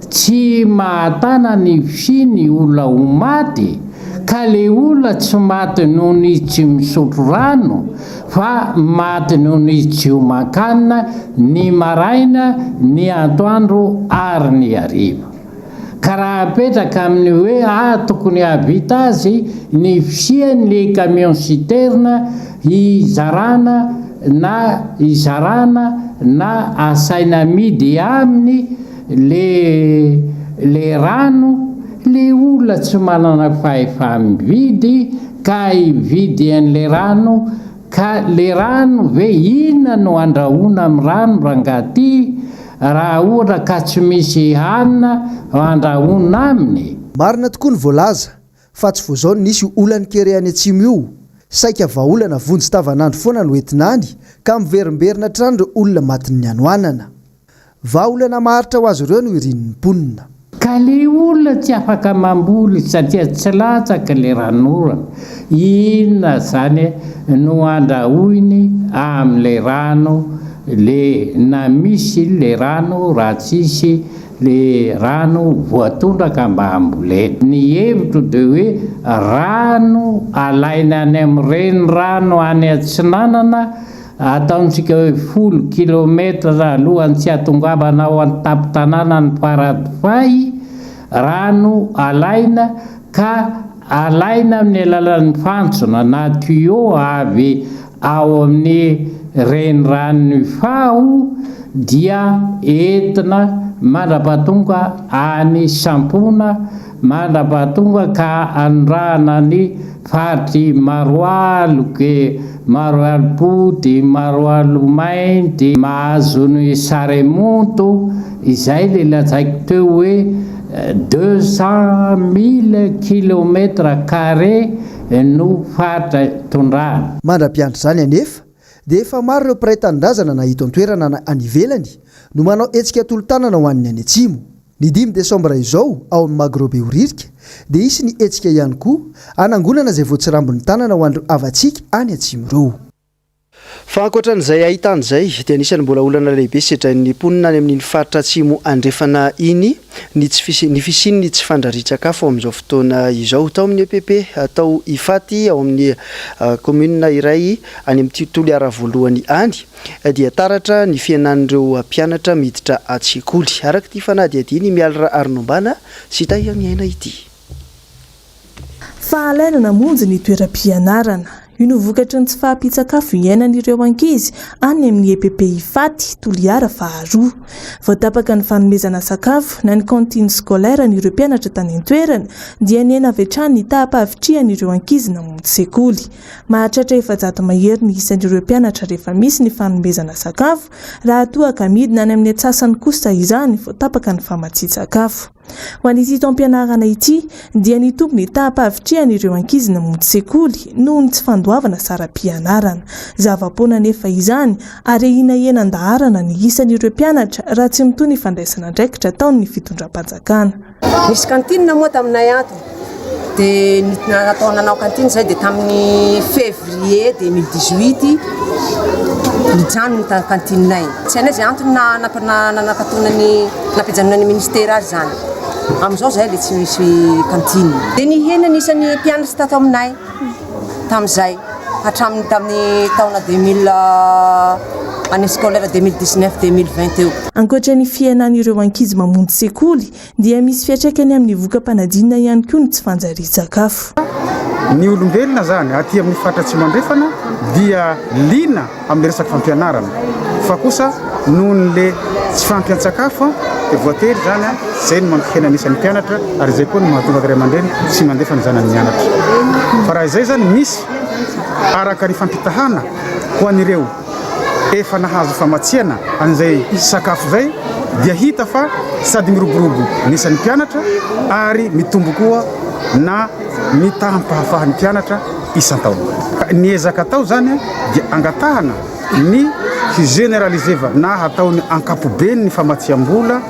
tsy mahatana ny fisiany olona ho maty ka le olona tsy maty noho ny izy tsy misotro rano fa maty noho ny izy tsy homan-kanina ny maraina ny antoandro ary ny hariva. Ka raha apetraka amin'ny hoe ah tokony hahavita azy ny fisian le camion citerne hizarana na hizarana na asaina amidy aminy le le rano, le olona tsy manana fahefa mividy. ka hividy an'le rano ka le rano ve inona no andrahoana amin'ny rano rangaha ty raha ohatra ka tsy misy hanina andrahoana aminy? Marina tokoa ny voalaza fa tsy vao izao no nisy io olan'ny kere any atsimo io, saika vahaolana vonjy tavanandro foana no entina any ka miverimberina hatrany ireo olona matin'ny hanoanana. Vahaolana maharitra ho azy ireo no irin'ny mponina. Ka le olona tsy afaka mamboly satria tsy latsaka le ranonorana, inona zany no andrahoiny amle rano le na misy le rano raha tsisy le rano voatondraka mba hambolena. Ny hevitro de hoe rano alaina any am renirano any atsinanana Ataontsika hoe folo kilometatra alohan'ny tsy hahatongavana ao an-tampon-tanànan'i Paradifay, rano alaina ka alaina amin'ny alalan'ny fantsona na tuyau avy ao amin'ny reniranon'Ifaho dia entina mandra-pahatonga any Sampona Mandra-pahatonga ka anondrahana ny faritr'i Maroaloke, Maroalopody, Maroalomainty, mahazo ny Saremonto, izay le lazaiko teo hoe 200 000 kilomètres carrés no faritra tondrahana. Mandra-piandry izany anefa dia efa maro ireo mpiray tanindrazana na eto an-toerana na any ivelany no manao hetsika tolo-tanana ho an'ny any atsimo. Ny dimy desambra izao, ao amin'ny Magro Behoririka, dia hisy ny hetsika ihany koa hanangonana izay voatsirambin'ny tanana ho an'ireo havantsika any atsimo ireo. Fa ankoatra an'izay ahitana izay, dia anisan'ny mbola olana lehibe sedrain'ny mponina any amin'iny faritra atsimo andrefana iny ny tsy fisi ny fisian'ny tsy fandrarian-tsakafo amin'izao fotoana izao. Tao amin'ny EPP tao Ifaty, ao amin'ny kaominina iray any amin'ity Toliara voalohany any, dia taratra ny fihenan'ireo mpianatra miditra an-tsekoly, araka ity fanadihadian'i Mialy Raharinombana sy Tahianiaina ity. Fahalaina namonjy ny toeram-pianarana. Io no vokatry ny tsy fahampian-tsakafo iainan'ireo ankizy any amin'ny EPP Ifaty, Toliara faharoa. Vao tapaka ny fanomezana sakafo na ny cantine scolaire an'ireo mpianatra tany an-toerana dia nihena avy hatrany ny taham-pahavitrihan'ireo ankizy namonjy sekoly. Mahatratra 400 mahery ny isan'ireo mpianatra rehefa misy ny fanomezana sakafo, raha toa ka midina any amin'ny antsasany kosa izany vao tapaka ny famatsian-tsakafo. Ho an'ity taom-pianarana ity dia nitombo ny taham-pahavitrihan'ireo ankizy namonjy sekoly noho ny tsy fandoavana saram-pianarana. Zava-poana anefa izany ary ahiana hena an-daharana ny isan'ireo mpianatra raha tsy mitohy ny fandraisana andraikitra ataon'ny fitondram-panjakana. Nisy cantine moa taminay ato dia natao nanao cantine zay dia tamin'ny février 2018 nijanona ny cantine-nay. Tsy hainay izay antony nanakatonany nampijanonan'ny ministera azy izany. Amin'izao zahay dia tsy misy cantine. Dia nihena ny isan'ny mpianatra tato aminay tamin'izay hatramin'ny tamin'ny taona 2000 année scolaire 2019 2020 teo. Ankoatra ny fihenan'ireo ankizy mamonjy sekoly dia misy fiantraikany amin'ny voka-panadinana ihany koa ny tsy fanjarian-tsakafo. Ny olombelona izany aty amin'ny faritra Atsimo Andrefana dia liana amin'ny resaka fampianarana fa kosa noho ny le tsy fahampian-tsakafo dia voatery izany izay no mampihena ny isan'ny mpianatra ary izay koa no mahatonga ny ray aman-dreny tsy mandefa ny zanany mianatra. Fa raha izay izany misy araka ny fampitahana ho an'ireo efa nahazo famatsiana an'izay sakafo izay dia hita fa sady miroborobo ny isan'ny mpianatra ary mitombo koa na ny taham-pahafahan'ny mpianatra isan-taona. Ka ny ezaka atao izany dia angatahana ny hi-generaliser-va na hatao ny ankapobeny ny famatsiam-bola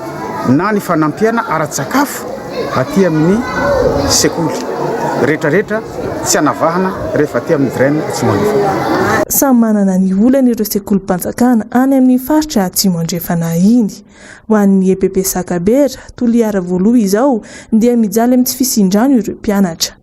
na ny fanampiana ara-tsakafo aty amin'ny sekoly rehetrarehetra tsy anavahana rehefa aty amin'ny DREN Atsimo Andrefana. Samy manana ny olany ireo sekolim-panjakana any amin'ny faritra Atsimo Andrefana iny. Ho an'ny EPP Sakabera, Toliara voaloha izao, dia mijaly amin'ny tsy fisian-drano ireo mpianatra.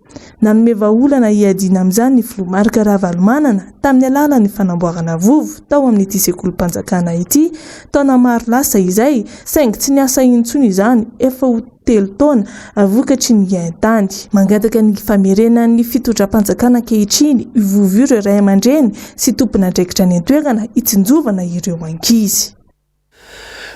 Nanome vahaolana hiadiana amin'izany ny filoha Marc Ravalomanana tamin'ny alalan'ny fanamboarana vovo tao amin'ity sekolim-panjakana ity taona maro lasa izay saingy tsy niasa intsony izany efa ho telo taona vokatry ny haintany. Mangataka ny famerenan'ny fitondram-panjakana ankehitriny io vovo io ireo ray aman-dreny sy tompon'andraikitra any an-toerana hitsinjovana ireo ankizy.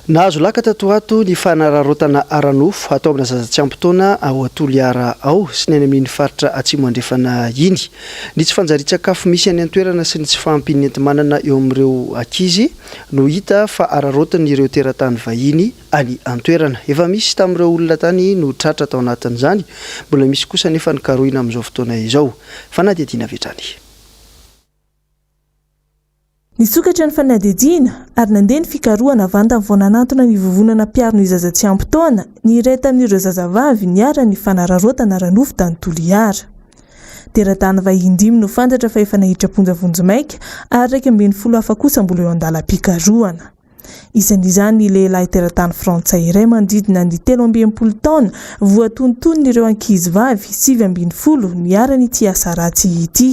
Nahazo laka tato ho ato ny fanararaotana ara-nofo atao amina zaza tsy ampy taona ao Toliara ao sy ny any amin'iny faritra Atsimo Andrefana iny. Ny tsy fanjarian-tsakafo misy any an-toerana sy ny tsy fahampian'ny enti-manana eo amin'ireo ankizy no hita fa araraotin'ireo teratany vahiny any an-toerana. Efa misy tamin'ireo olona tany no tratra tao anatin'izany, mbola misy kosa anefa ny karohina amin'izao fotoana izao. Fanadihadiana avy hatrany. Nisokatra ny fanadihadiana ary nandeha ny fikarohana vantany vao nanantona ny vovonana mpiaro ny zaza tsy ampy taona ny iray tamin'ireo zazavavy niharan'ny fanararaotana ara-nofo tany Toliara. Teratany vahiny dimy no fantatra fa efa naiditra am-ponja vonjimaika ary 11 hafa kosa mbola eo an-dalam-pikarohana. Isan'izany ny lehilahy teratany frantsay iray manodidina ny 63 taona voatonontonon'ireo ankizivavy 19 niharan'ity asa ratsy ity.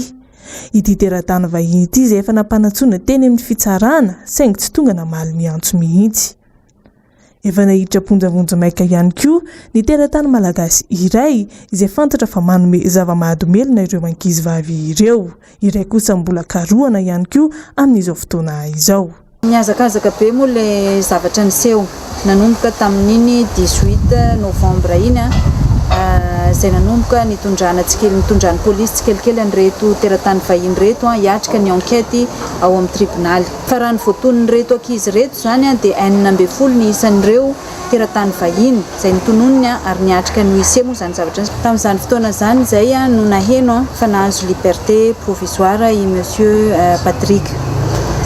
Ity teratany vahiny ity izay efa nampanantsoina teny amin'ny fitsarana saingy tsy tonga namaly ny antso mihitsy. Efa naiditra am-ponja vonjimaika ihany koa ny teratany malagasy iray izay fantatra fa manome zava-mahadomelina ireo ankizivavy ireo. Iray kosa mbola karohana ihany koa amin'izao fotoana izao. Nihazakazaka be moa ilay zavatra niseho nanomboka tamin'iny 18 novembre iny izay nanomboka nitondrana tsikely nitondran'ny polisy tsikelikely an'ireto teratany vahiny ireto hiatrika ny enquête ao amin'ny tribonaly. Fa raha ny voatonon'ireto ankizy ireto izany dia 16 ny isan'ireo teratany vahiny izay notononiny ary niatrika ny huissier moa izany zavatra izany. Tamin'izany fotoana izany izay no naheno fa nahazo liberté provisoire i Monsieur Patrick.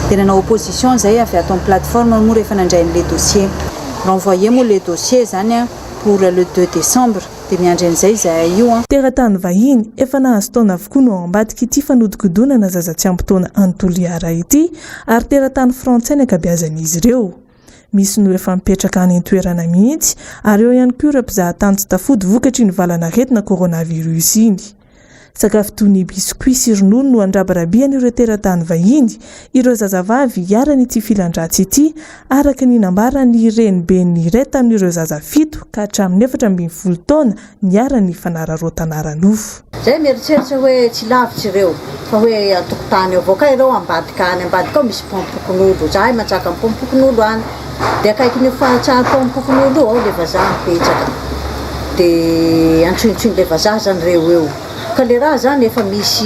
Dia nanao opposition izay avy ato amin'ny plateforme moa rehefa nandray an'ilay dossier. Renvoyé moa ilay dossier izany pour le deux décembre. Dia miandry an'izay izahay io. Teratany vahiny efa nahazo taona avokoa no ao ambadik'ity fanodikodonana zaza tsy ampy taona any Toliara ity ary teratany frantsay ny ankabeazan'izy ireo. Misy no efa mipetraka any an-toerana mihitsy ary eo ihany koa ireo mpizahatany tsy tafody vokatry iny valan'aretina coronavirus iny. Sakafo toy ny biscuit sy ronono no andrabirabian'ireo teratany vahiny ireo zazavavy iharan'ity filan-dratsy ity, araka ny nambaran'ny reniben'ny iray tamin'ireo zaza fito ka hatramin'ny 14 taona niharan'ny fanararaotana ara-nofo. Zay mieritreritra hoe tsy lavitra ireo fa hoe antokotany eo avao kay ireo ambadika any ambadika ao misy paompim-pokonolo zahay mantsaka am paompim-pokonolo any de akaikin'io fahatsaha paompim-pokonolo io ao le vazaha mipetraka de antsointsoin'le vazaha zany reo eo ka le raha zany efa misy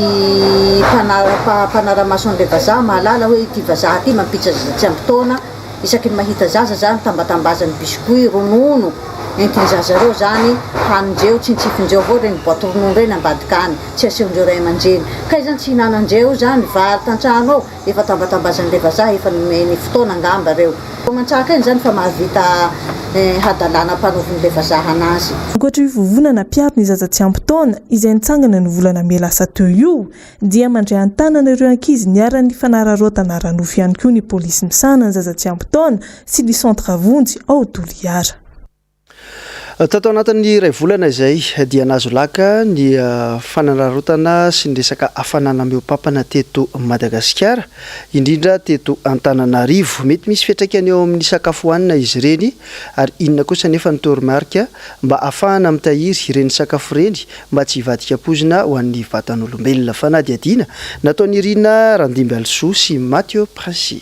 mpanara mpanaramaso an'le vazaha mahalala hoe ity vazaha ty mampiditra zaza tsy ampy taona Isaky ny mahita zaza zany tambatambazany biscuit, ronono, entin zaza reo zany hanindreo, tsintsifindreo avao reny boite ronono reny ambadika any, tsy asehondreo ray aman-dreny. Kay zany tsy hinanandreo zany vary tantrano ao, efa tambatambazanle vazaha efa nomeny fotoana angamba reo. Vao mantsaka eny zany fa mahavita hadalana ampanaovinle vazaha anazy. Ankoatra io vovonana mpiaro ny zaza tsy ampy taona izay nitsangana ny volana mey lasa teo io dia mandray an-tanana ireo ankizy niharan'ny fanararaotana ara-nofo ihany koa ny polisy misahana ny zaza tsy ampy taona sy ny Centre Vonjy ao Toliara. Tato anatin'ny iray volana izay dia nahazo laka ny fanararaotana sy ny resaka hafanana mihoa-pampana teto Madagasikara, indrindra teto Antananarivo. Mety misy fiantraikany eo amin'ny sakafo hohanina izy ireny ary inona kosa anefa ny toromarika mba hahafahana mitahiry ireny sakafo ireny mba tsy hivadika poizina ho an'ny vatan'olombelona. Fanadihadiana nataon'i Rina Randimbialisoa sy Mathieu Princi.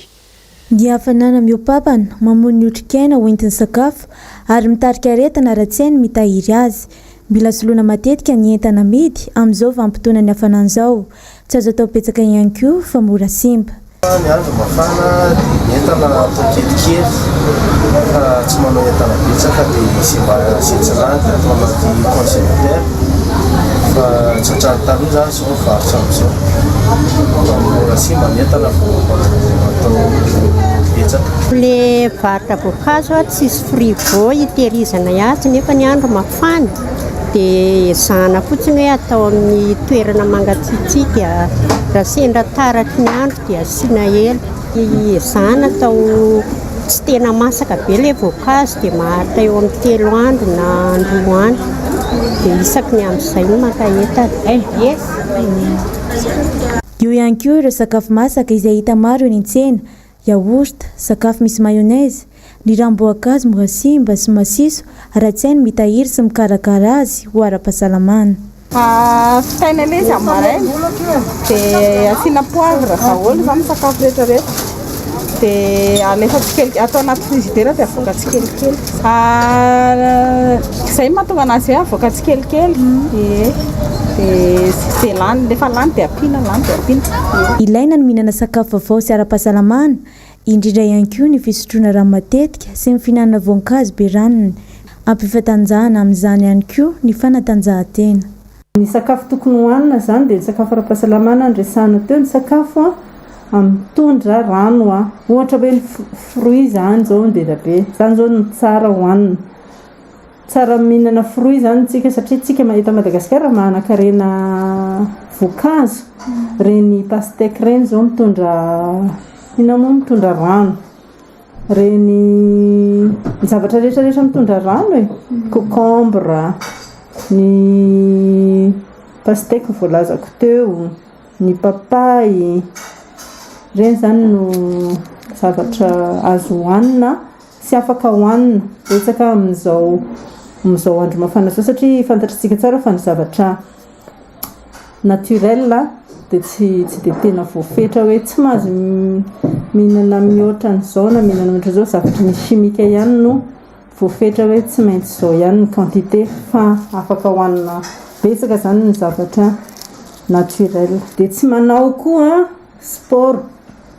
Ny hafanana mihoa-pampana, mamono ny otrikaina hoentin'ny sakafo ary mitarika aretina raha tsy hay ny mitahiry azy. Mila soloina matetika ny entana amidy amin'izao vanim-potoanan'ny hafanana izao. Tsy azo atao betsaka ihany koa fa mora simba. Ny andro mafana dia ny entana atao kelikely fa tsy manao entana betsaka dia izay mba izay tsy lany dia atao anaty congélateur fa tsy ohatran'ny taloha izany izao ny varotra amin'izao fa mora simba ny entana vao atao betsaka. Le varotra voankazo tsisy frigo hitehirizana azy nefa ny andro mafana dia ezahana fotsiny hoe atao amin'ny toerana mangatsiatsiaka, raha sendra taratry ny andro dia asiana elo, ezahana atao tsy tena masaka be ilay voankazo dia maharitra eo amin'ny telo andro na roa andro dia isaky ny amin'izay no maka entana. Eo ihany koa ireo sakafo masaka izay hita maro eny an-tsena Yaourt, sakafo misy mayonnaise, ny ranom-boankazo mora simba sy masiso raha tsy hay ny mitahiry sy mikarakara azy ho ara-pahasalamana. Vitaina ilay izy amin'ny maraina dia asiana poivre daholo izany ny sakafo rehetra rehetra. Dia alefa tsikelikely, atao anaty frigidaire dia avoaka tsikelikely. Izay no mahatonga anazy hoe avoaka tsikelikely. Ie. Dia dia lany, rehefa lany dia ampiana, lany dia ampiana. Ilaina ny mihinana sakafo vaovao sy ara-pahasalamana, indrindra ihany koa ny fisotroana rano matetika sy ny fihinanana voankazo be ranony. Ampifatanjahana amin'izany ihany koa ny fanatanjahantena. Ny sakafo tokony hohanina izany dia ny sakafo ara-pahasalamana noresahana teo, ny sakafo mitondra rano, ohatra hoe ny fruit izany izao no be dia be, izany izao no tsara hohanina. Tsara mihinana fruit izany isika satria isika eto Madagasikara manan-karena voankazo, ireny pastèque ireny izao mitondra inona moa mitondra rano. Ireny zavatra rehetra rehetra mitondra rano e, concombre, ny pastèque voalazako teo, ny papay, ireny izany no zavatra azo hohanina sy afaka hohanina betsaka amin'izao amin'izao andro mafana izao satria fantatr'isika tsara fa ny zavatra naturel dia tsy tsy dia tena voafetra hoe tsy mahazo mihinana mihoatra an'izao na mihinana mihoatra an'izao, zavatra misy chimique ihany no voafetra hoe tsy maintsy izao ihany ny quantité fa afaka hohanina betsaka izany ny zavatra naturel. Dia tsy manao koa sport,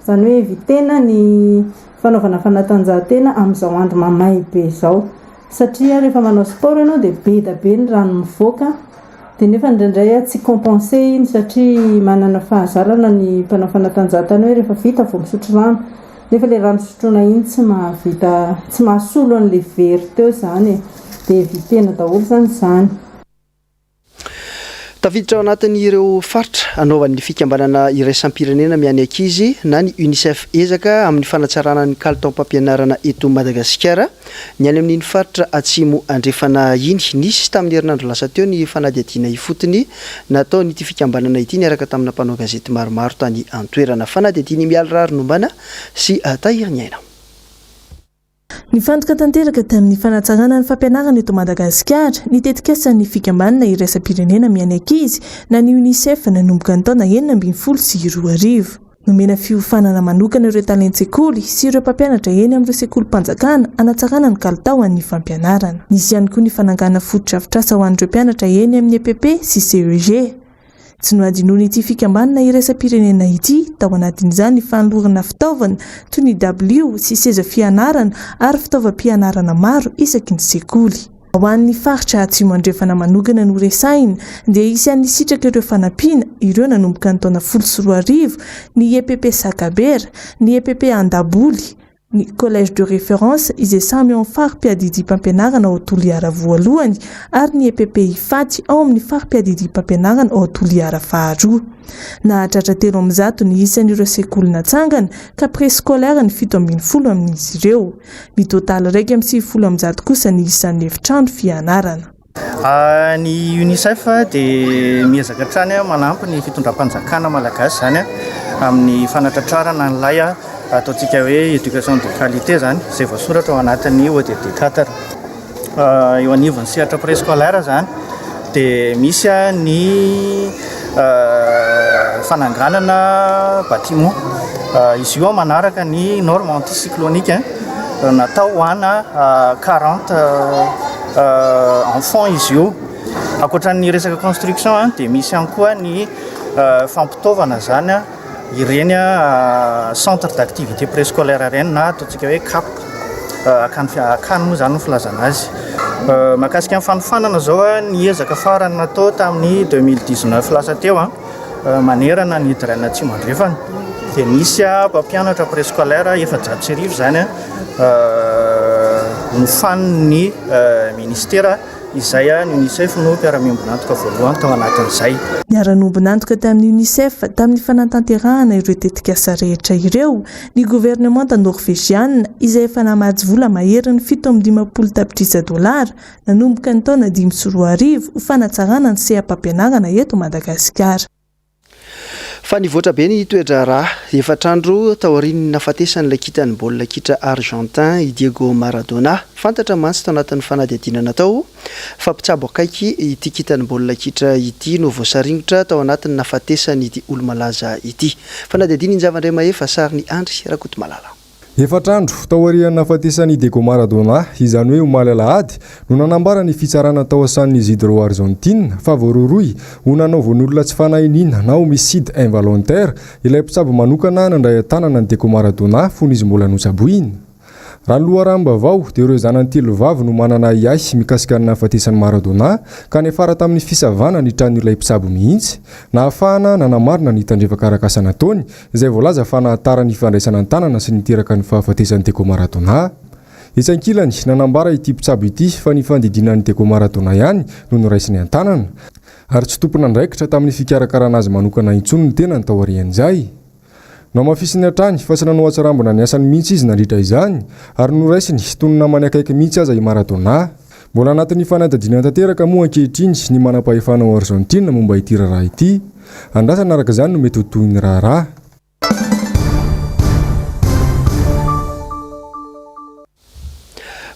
izany hoe eviter-na ny fanaovana fanatanjahantena amin'izao andro mamay be izao satria rehefa manao sport ianao dia be dia be ny rano mivoaka Dia nefa indraindray tsy compenser iny satria manana fahazarana ny mpanao fanatanjahantena hoe rehefa vita vao misotro rano. Nefa ilay rano sotroina iny tsy mahavita, tsy mahasolo an'ilay very teo izany e. Dia éviter-na daholo izany izany. Tafiditra ao anatin'ireo faritra anaovan'ny fikambanana iraisam-pirenena miahy ny ankizy na ny Unicef ezaka amin'ny fanatsarana ny kalitaom-pampianarana eto Madagasikara Ny any amin'iny faritra Atsimo Andrefana iny. Nisy tamin'ny herinandro lasa teo ny fanadihadiana ifotony nataon'ity fikambanana ity niaraka tamina mpanao gazety maromaro tany an-toerana. Fanadihadian'i Mialy Raharinombana sy Tahiriniaina. Nifantoka tanteraka tamin'ny fanatsarana ny fampianarana eto Madagasikara ny tetikasan'ny fikambanana iraisam-pirenena miahy ny ankizy na ny Unicef nanomboka ny taona 2016. Nomena fiofanana manokana ireo talen-tsekoly sy ireo mpampianatra eny amin'ireo sekolim-panjakana hanatsarana ny kalitao an'ny fampianarana. Nisy ihany koa ny fanangana fotodrafitrasa ho an'ireo mpianatra eny amin'ny EPP sy CEG. Tsy nohadinoin'ity fikambanana iraisam-pirenena ity tao anatin'izany ny fanolorana fitaovana toy ny dabilio sy seza fianarana ary fitaovam-pianarana maro isaky ny sekoly. Ho an'ny faritra Atsimo Andrefana manokana no resahina dia isan'ny nisitraka ireo fanampiana ireo nanomboka ny taona 2010 ny EPP Sakabera, ny EPP Andaboly, ny Collège de référence izay samy ao amin'ny fari-piadidiam-pampianarana ao Toliara voalohany ary ny EPP Ifaty ao amin'ny fari-piadidiam-pampianarana ao Toliara faharoa. Nahatratra 300 ny isan'ireo sekoly natsangana ka préscolaire ny 17 amin'izy ireo. Mitotaly 191 kosa ny isan'ny efitrano fianarana. Ny Unicef dia miezaka hatrany manampy ny fitondram-panjakana malagasy izany amin'ny fanatratrarana an'ilay ataontsika hoe éducation de qualité izany izay voasoratra ao anatin'ny ODD 4. Eo anivon'ny sehatra préscolaire izany dia misy ny fananganana bâtiment. Izy io manaraka ny norme anticyclonique natao ho ana 40 enfants izy io. Ankoatra ny resaka construction dia misy ihany koa ny fampitaovana izany ireny centre d'activité préscolaire ireny na ataontsika hoe cap, akany akany moa izany no filazana azy. Mahakasika ny fanofanana izao, ny ezaka farany natao tamin'ny 2019 lasa teo manerana ny DREN Atsimo Andrefana dia nisy mpampianatra préscolaire 1400 izany nofanin'ny ministera. Izay ny Unicef no mpiara-miombon'antoka voalohany tao anatin'izay. Niara-niombon'antoka tamin'ny Unicef tamin'ny fanatanterahana ireo tetikasa rehetra ireo ny governemanta Norveziana izay efa namatsy vola maherin'ny 57 tapitrisa dolara nanomboka ny taona 2005 ho fanatsarana ny seha-pampianarana eto Madagasikara. Fa nivoatra be ny toe-draharaha, efatra andro taorian'ny nahafatesan'ilay kintan'ny baolina kitra Argentin, i Diego Maradona. Fantatra mantsy tao anatin'ny fanadihadiana natao fa mpitsabo akaiky ity kintan'ny baolina kitra ity no voasaringotra tao anatin'ny nahafatesan'ity olo-malaza ity. Fanadihadiana Injava Andriamahefa, sarin'i Andry Rakotomalala. Efatra andro taorian'ny nahafatesan'i Diego Maradona, izany hoe omaly alahady, no nanambara ny fitsarana tao San Isidro Argentine fa voarohirohy ho nanao vonoolona tsy fanahy iniana na homicide involontaire ilay mpitsabo manokana nandray an-tanana an'i Diego Maradona fony izy mbola notsaboina. Raha ny loharanom-baovao dia ireo zanany telo vavy no manana ahiahy mikasika ny nahafatesan'i Maradona ka niafara tamin'ny fisavana ny tranon'ilay mpitsabo mihitsy nahafahana nanamarina ny tandrevaka arak'asa nataony izay voalaza fa nahatara ny fandraisana an-tanana sy niteraka ny fahafatesan'i Diego Maradona. Etsy ankilany, nanambara ity mpitsabo ity fa ny fandidiana an'i Diego Maradona ihany no noraisiny an-tanana, ary tsy tompon'andraikitra tamin'ny fikarakarana azy manokana intsony ny tenany taorian'izay. Nohamafisiny hatrany fa tsy nanao hatsarambina ny asany mihitsy izy nandritra izany, ary noraisiny toy ny namany akaiky mihitsy aza i Maradona. Mbola anatin'ny fanadihadiana tanteraka moa ankehitriny ny manampahefana ao Argentine momba ity raharaha ity. Andrasana araka izany no mety ho tohin'ny raharaha.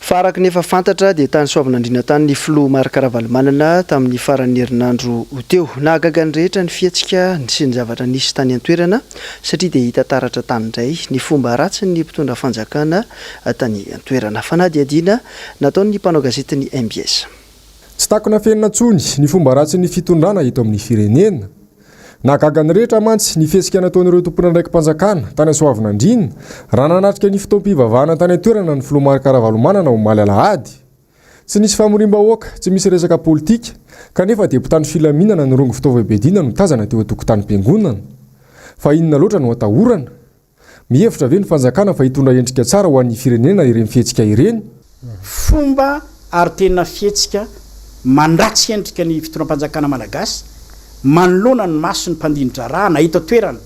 Fa araka ny efa fantatra dia tany Soavinandriana tany ny filoha Marc Ravalomanana tamin'ny faran'ny herinandro teo. Nahagaga ny rehetra ny fihetsika sy ny zavatra nisy tany an-toerana satria dia hita taratra tany indray ny fomba ratsin'ny mpitondra fanjakana tany an-toerana. Fanadihadiana nataon'ny mpanao gazetin'ny mbs. Tsy takona afenina intsony ny fomba ratsin'ny fitondrana eto amin'ny firenena. Nahagaga ny rehetra mantsy ny fihetsika nataon'ireo tompon'andraiki-panjakana tany Soavinandriana raha nanatrika ny fotoam-pivavahana tany an-toerana ny filoha Marc Ravalomanana omaly alahady. Tsy nisy famoriam-bahoaka, tsy misy resaka politika, kanefa dia mpitandro filaminana nirongo fitaovam-piadiana no tazana teo an-tokotanim-piangonana. Fa inona loatra no atahorana? Mihevitra ve ny fanjakana fa hitondra endrika tsara ho an'ny firenena ireny fihetsika ireny? Fomba ary tena fihetsika mandratsy endrika ny fitondram-panjakana malagasy manoloana ny mason'ny mpandini-draharaha na eto an-toerana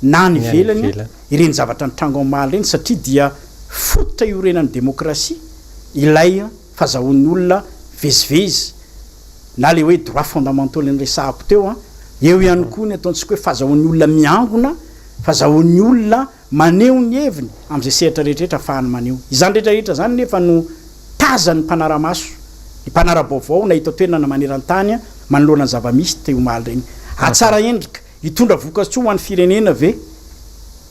na any ivelany ireny zavatra nitranga omaly ireny satria dia fototra iorenan'ny demokrasia ilay fazahoan'ny olona mivezivezy na ilay hoe droits fondamentaux ilay niresahako teo an, eo ihany koa ny ataontsika hoe fazahoan'ny olona miangona Fazahoan'ny olona maneho ny heviny amin'izay sehatra rehetrarehetra afahany maneho. Izany rehetrarehetra izany nefa no tazan'ny mpanara-maso, ny mpanara-baovao na eto an-toerana na maneran-tany manoloana ny zava-misy teo omaly ireny. Hatsara endrika, hitondra vokatsoa ho an'ny firenena ve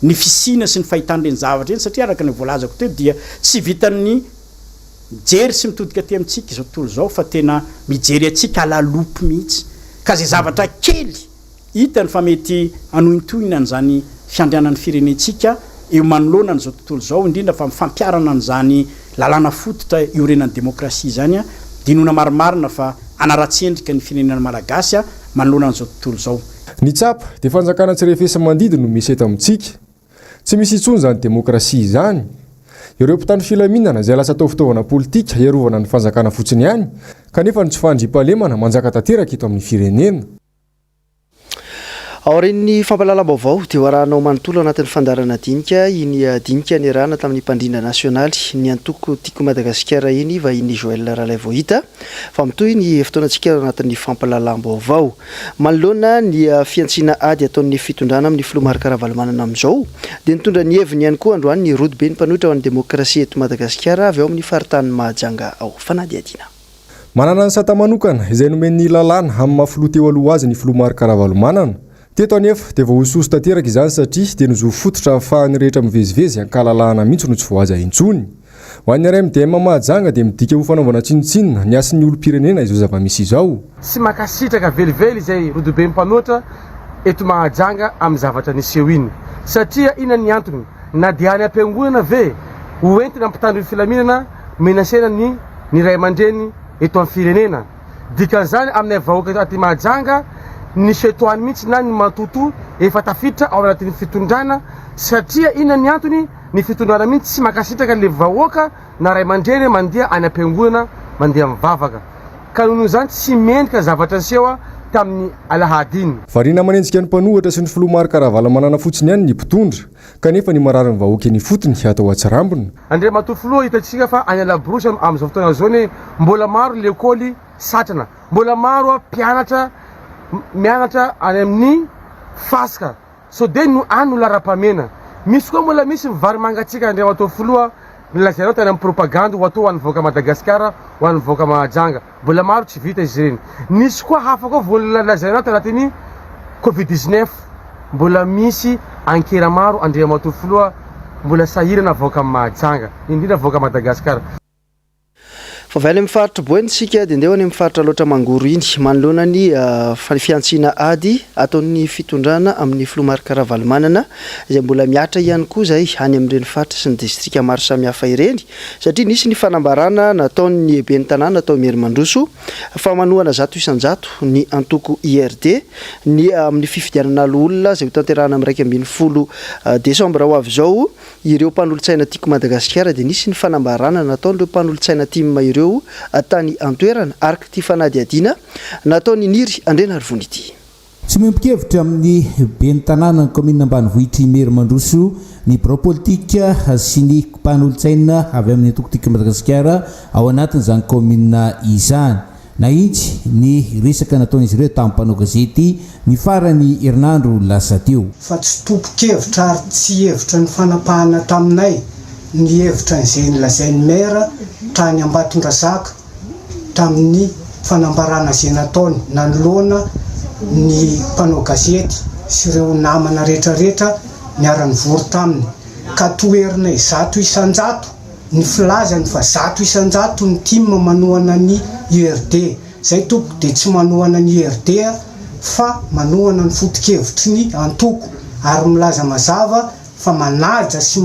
ny fisiana sy ny fahitana ireny zavatra ireny satria araka ny voalazako teo dia tsy vitan'ny mijery sy mitodika aty amintsika izao tontolo izao fa tena mijery antsika à la loupe mihitsy ka izay zavatra kely Hitany fa mety hanohintohina an'izany fiandrianan'ny firenentsika eo manoloana an'izao tontolo izao, indrindra fa amin'ny fampiharana an'izany lalàna fototra iorenan'ny demokrasia izany, dia inoana marimarina fa hanaratsy endrika ny firenena malagasy manoloana an'izao tontolo izao. Ny tsapa dia fanjakana tsy refesi-mandidy no misy eto amintsika. Tsy misy intsony izany demokrasia izany. Ireo mpitandro filaminana izay lasa atao fitaovana politika hiarovana ny fanjakana fotsiny ihany, kanefa ny tsy fahandriampahalemana manjaka tanteraka eto amin'ny firenena. Aorian'ny fampahalalam-baovao dia ho arahanao manontolo anatin'ny fandaharana dinika iny dinika niarahana tamin'ny mpandrindra nasionaly ny antoko Tiako Madagasikara iny vahiny Joël Ralaivoahita fa mitohy ny fotoanantsika ao anatin'ny fampahalalam-baovao. Manoloana ny fihantsiana ady ataon'ny fitondrana amin'ny filoha Marc Ravalomanana amin'izao dia nitondra ny heviny ihany koa androany ny rodoben'ny mpanohitra ho an'ny demokrasia eto Madagasikara avy ao amin'ny faritanin'i Mahajanga ao. Fanadihadiana. Manana ny sata manokana izay nomen'ny lalàna amin'ny maha filoha teo aloha azy ny filoha Marc Ravalomanana. Teto anefa dia voahosohoso tanteraka izany satria dia ny zo fototra ahafahan'ny rehetra mivezivezy an-kalalahana mihitsy no tsy voahaja intsony. Ho an'ny RMDM Mahajanga dia midika ho fanaovana tsinontsinona ny hasin'ny olom-pirenena izao zava-misy izao. Tsy mankasitraka velively izay rodoben'ny mpanohitra eto Mahajanga amin'ny zavatra niseho iny. Satria inona ny antony? Na dia any am-piangonana ve ho entina mpitandro ny filaminana menasena ny ny ray aman-dreny eto amin'ny firenena. Dikan'izany aminay vahoaka aty Mahajanga, ny chez-toi mihitsy na ny matotoa efa tafiditra ao anatin'ny fitondrana satria inona ny antony, ny fitondrana mihitsy tsy mankasitraka le vahoaka na ray aman-dreny mandeha any am-piangonana mandeha mivavaka. Ka noho izany tsy mendrika zavatra niseho tamin'ny alahady iny. Variana manenjika ny mpanohatra sy ny filoha Marc Ravalomanana fotsiny ihany ny mpitondra, kanefa ny mararin'ny vahoaka eny ifotony atao atsirambina. Andriamatoa Filoha, hitantsika fa any Alaborosy amin'izao fotoana izao anie mbola maro lekoly satrana, mbola maro mpianatra mianatra any amin'ny fasika, sao dia no any no laharam-pahamehana. Misy koa mbola misy ny vary mangatsiaka Andriamatoa Filoha, nolazainao tany amin'ny propagandy ho atao ho an'ny vahoaka Madagasikara, ho an'ny vahoaka Mahajanga. Mbola maro tsy vita izy ireny. Nisy koa hafa koa vao nolazainao tanatin'ny covid 19. Mbola misy ankera maro Andriamatoa Filoha. mbola sahirana vahoaka Mahajanga, indrindra vahoaka Madagasikara. Fa avy any amin'ny faritr'i Boeny isika dia ndeha ho any amin'ny faritra Alaotra Mangoro iny, manoloana ny fihantsiana ady ataon'ny fitondrana amin'ny filoha Marc Ravalomanana izay mbola mihatra ihany koa izay any amin'ireny faritra sy ny distrika maro samihafa ireny satria nisy ny fanambarana nataon'ny ben'ny tanàna tao Imerimandroso fa manohana 100% ny antoko IRD ny amin'ny fifidianana loholona izay hotanterahana amin'ny 11 desambra ho avy izao. Ireo mpanolotsaina Tiako Madagasikara dia nisy ny fanambarana nataon'ireo mpanolotsaina tim ireo tany an-toerana araka ity fanadihadiana nataon'i Niry Andrianarivony ity. Tsy miombon-kevitra amin'ny ben'ny tanànan'ny kaominina ambanivohitr'i Imerimandroso ny birao politika sy ny mpanolotsaina avy amin'ny antoko Tiako Madagasikara ao anatin'izany kaominina izany. Nahitsy ny resaka nataon'izy ireo tamin'ny mpanao gazety ny faran'ny herinandro lasa teo. Fa tsy tompon-kevitra ary tsy hevitra nifanapahana taminay ny hevitra izay nolazain'ny Maire tany Ambatondrazaka tamin'ny fanambarana izay nataony nanoloana ny mpanao gazety sy ireo namana rehetrarehetra niara-nivory taminy ka toherinay 100%. Ny filazany fa 100% ny tim manohana ny IRD. Zay tompoko dia tsy manohana ny IRD fa manohana ny fotokevitry ny antoko ary milaza mazava fa manaja sy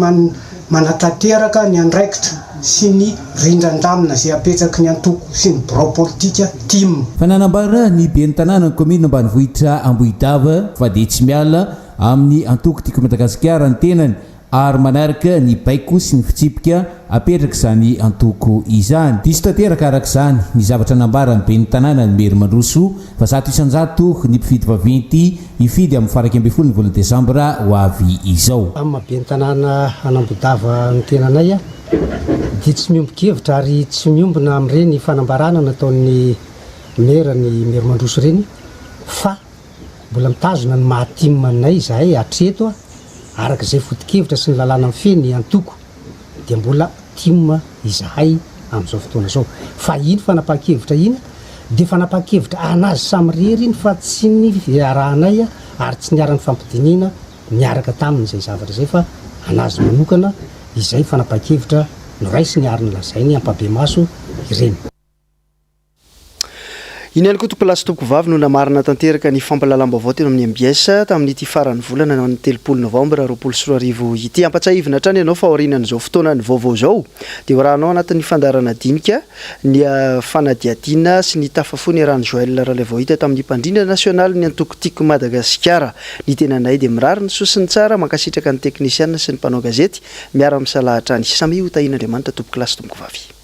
manatanteraka ny andraikitra sy ny rindran-damina izay apetraky ny antoko sy ny birao politika tim. Fa nanambara ny ben'ny tanànan'ny kaominina ambanivohitra Ambohidava fa dia tsy miala amin'ny antoko Tiako Madagasikara ny tenany ary manaraka ny baiko sy ny fitsipika apetrak'izany antoko izany. Diso tanteraka araka izany ny zavatra nambaran'ny ben'ny tanànan'i Merimandroso fa 100% ny mpifidy vaventy hifidy amin'ny faha 11 ny volana desambra ho avy izao. Amin'ny maha ben'ny tanàna an'Ambohidava ny tenanay dia tsy miombon-kevitra ary tsy miombona amin'ireny fanambarana nataon'ny maire ny Merimandroso ireny fa Mbola mitazona ny maha tim anay izahay hatreto araka izay foto-kevitra sy ny lalàna mifehy ny antoko dia mbola tim izahay amin'izao fotoana izao. Fa iny fanapahan-kevitra iny dia fanapahan-kevitra an'azy samirery iny fa tsy ny iarahanay ary tsy niara-nifampidinihina niaraka taminy izay zavatra izay fa an'azy manokana izay fanapahan-kevitra noraisiny ary nolazainy ampahibemaso ireny. Iny ihany koa tompolahy sy tompovavy no namarana tanteraka ny fampahalalam-baovao teo amin'ny mbs tamin'ity faran'ny volana ny 30 novambra 2020 ity. Ampatsiahivina hatrany ianao fa aorianan'izao fotoanan'ny vaovao izao dia ho arahanao anatin'ny fandaharana dinika ny fanadihadiana sy ny tafafohy niarahan'i Joël Ralaivaohita tamin'ny mpandrindra nasionalin'ny antoko Tiako Madagasikara. Ny tenanay dia mirary ny soa sy ny tsara, mankasitraka ny teknisiana sy ny mpanao gazety miara-misalahy hatrany. Samia ho tahian'Andriamanitra tompokolahy sy tompokovavy.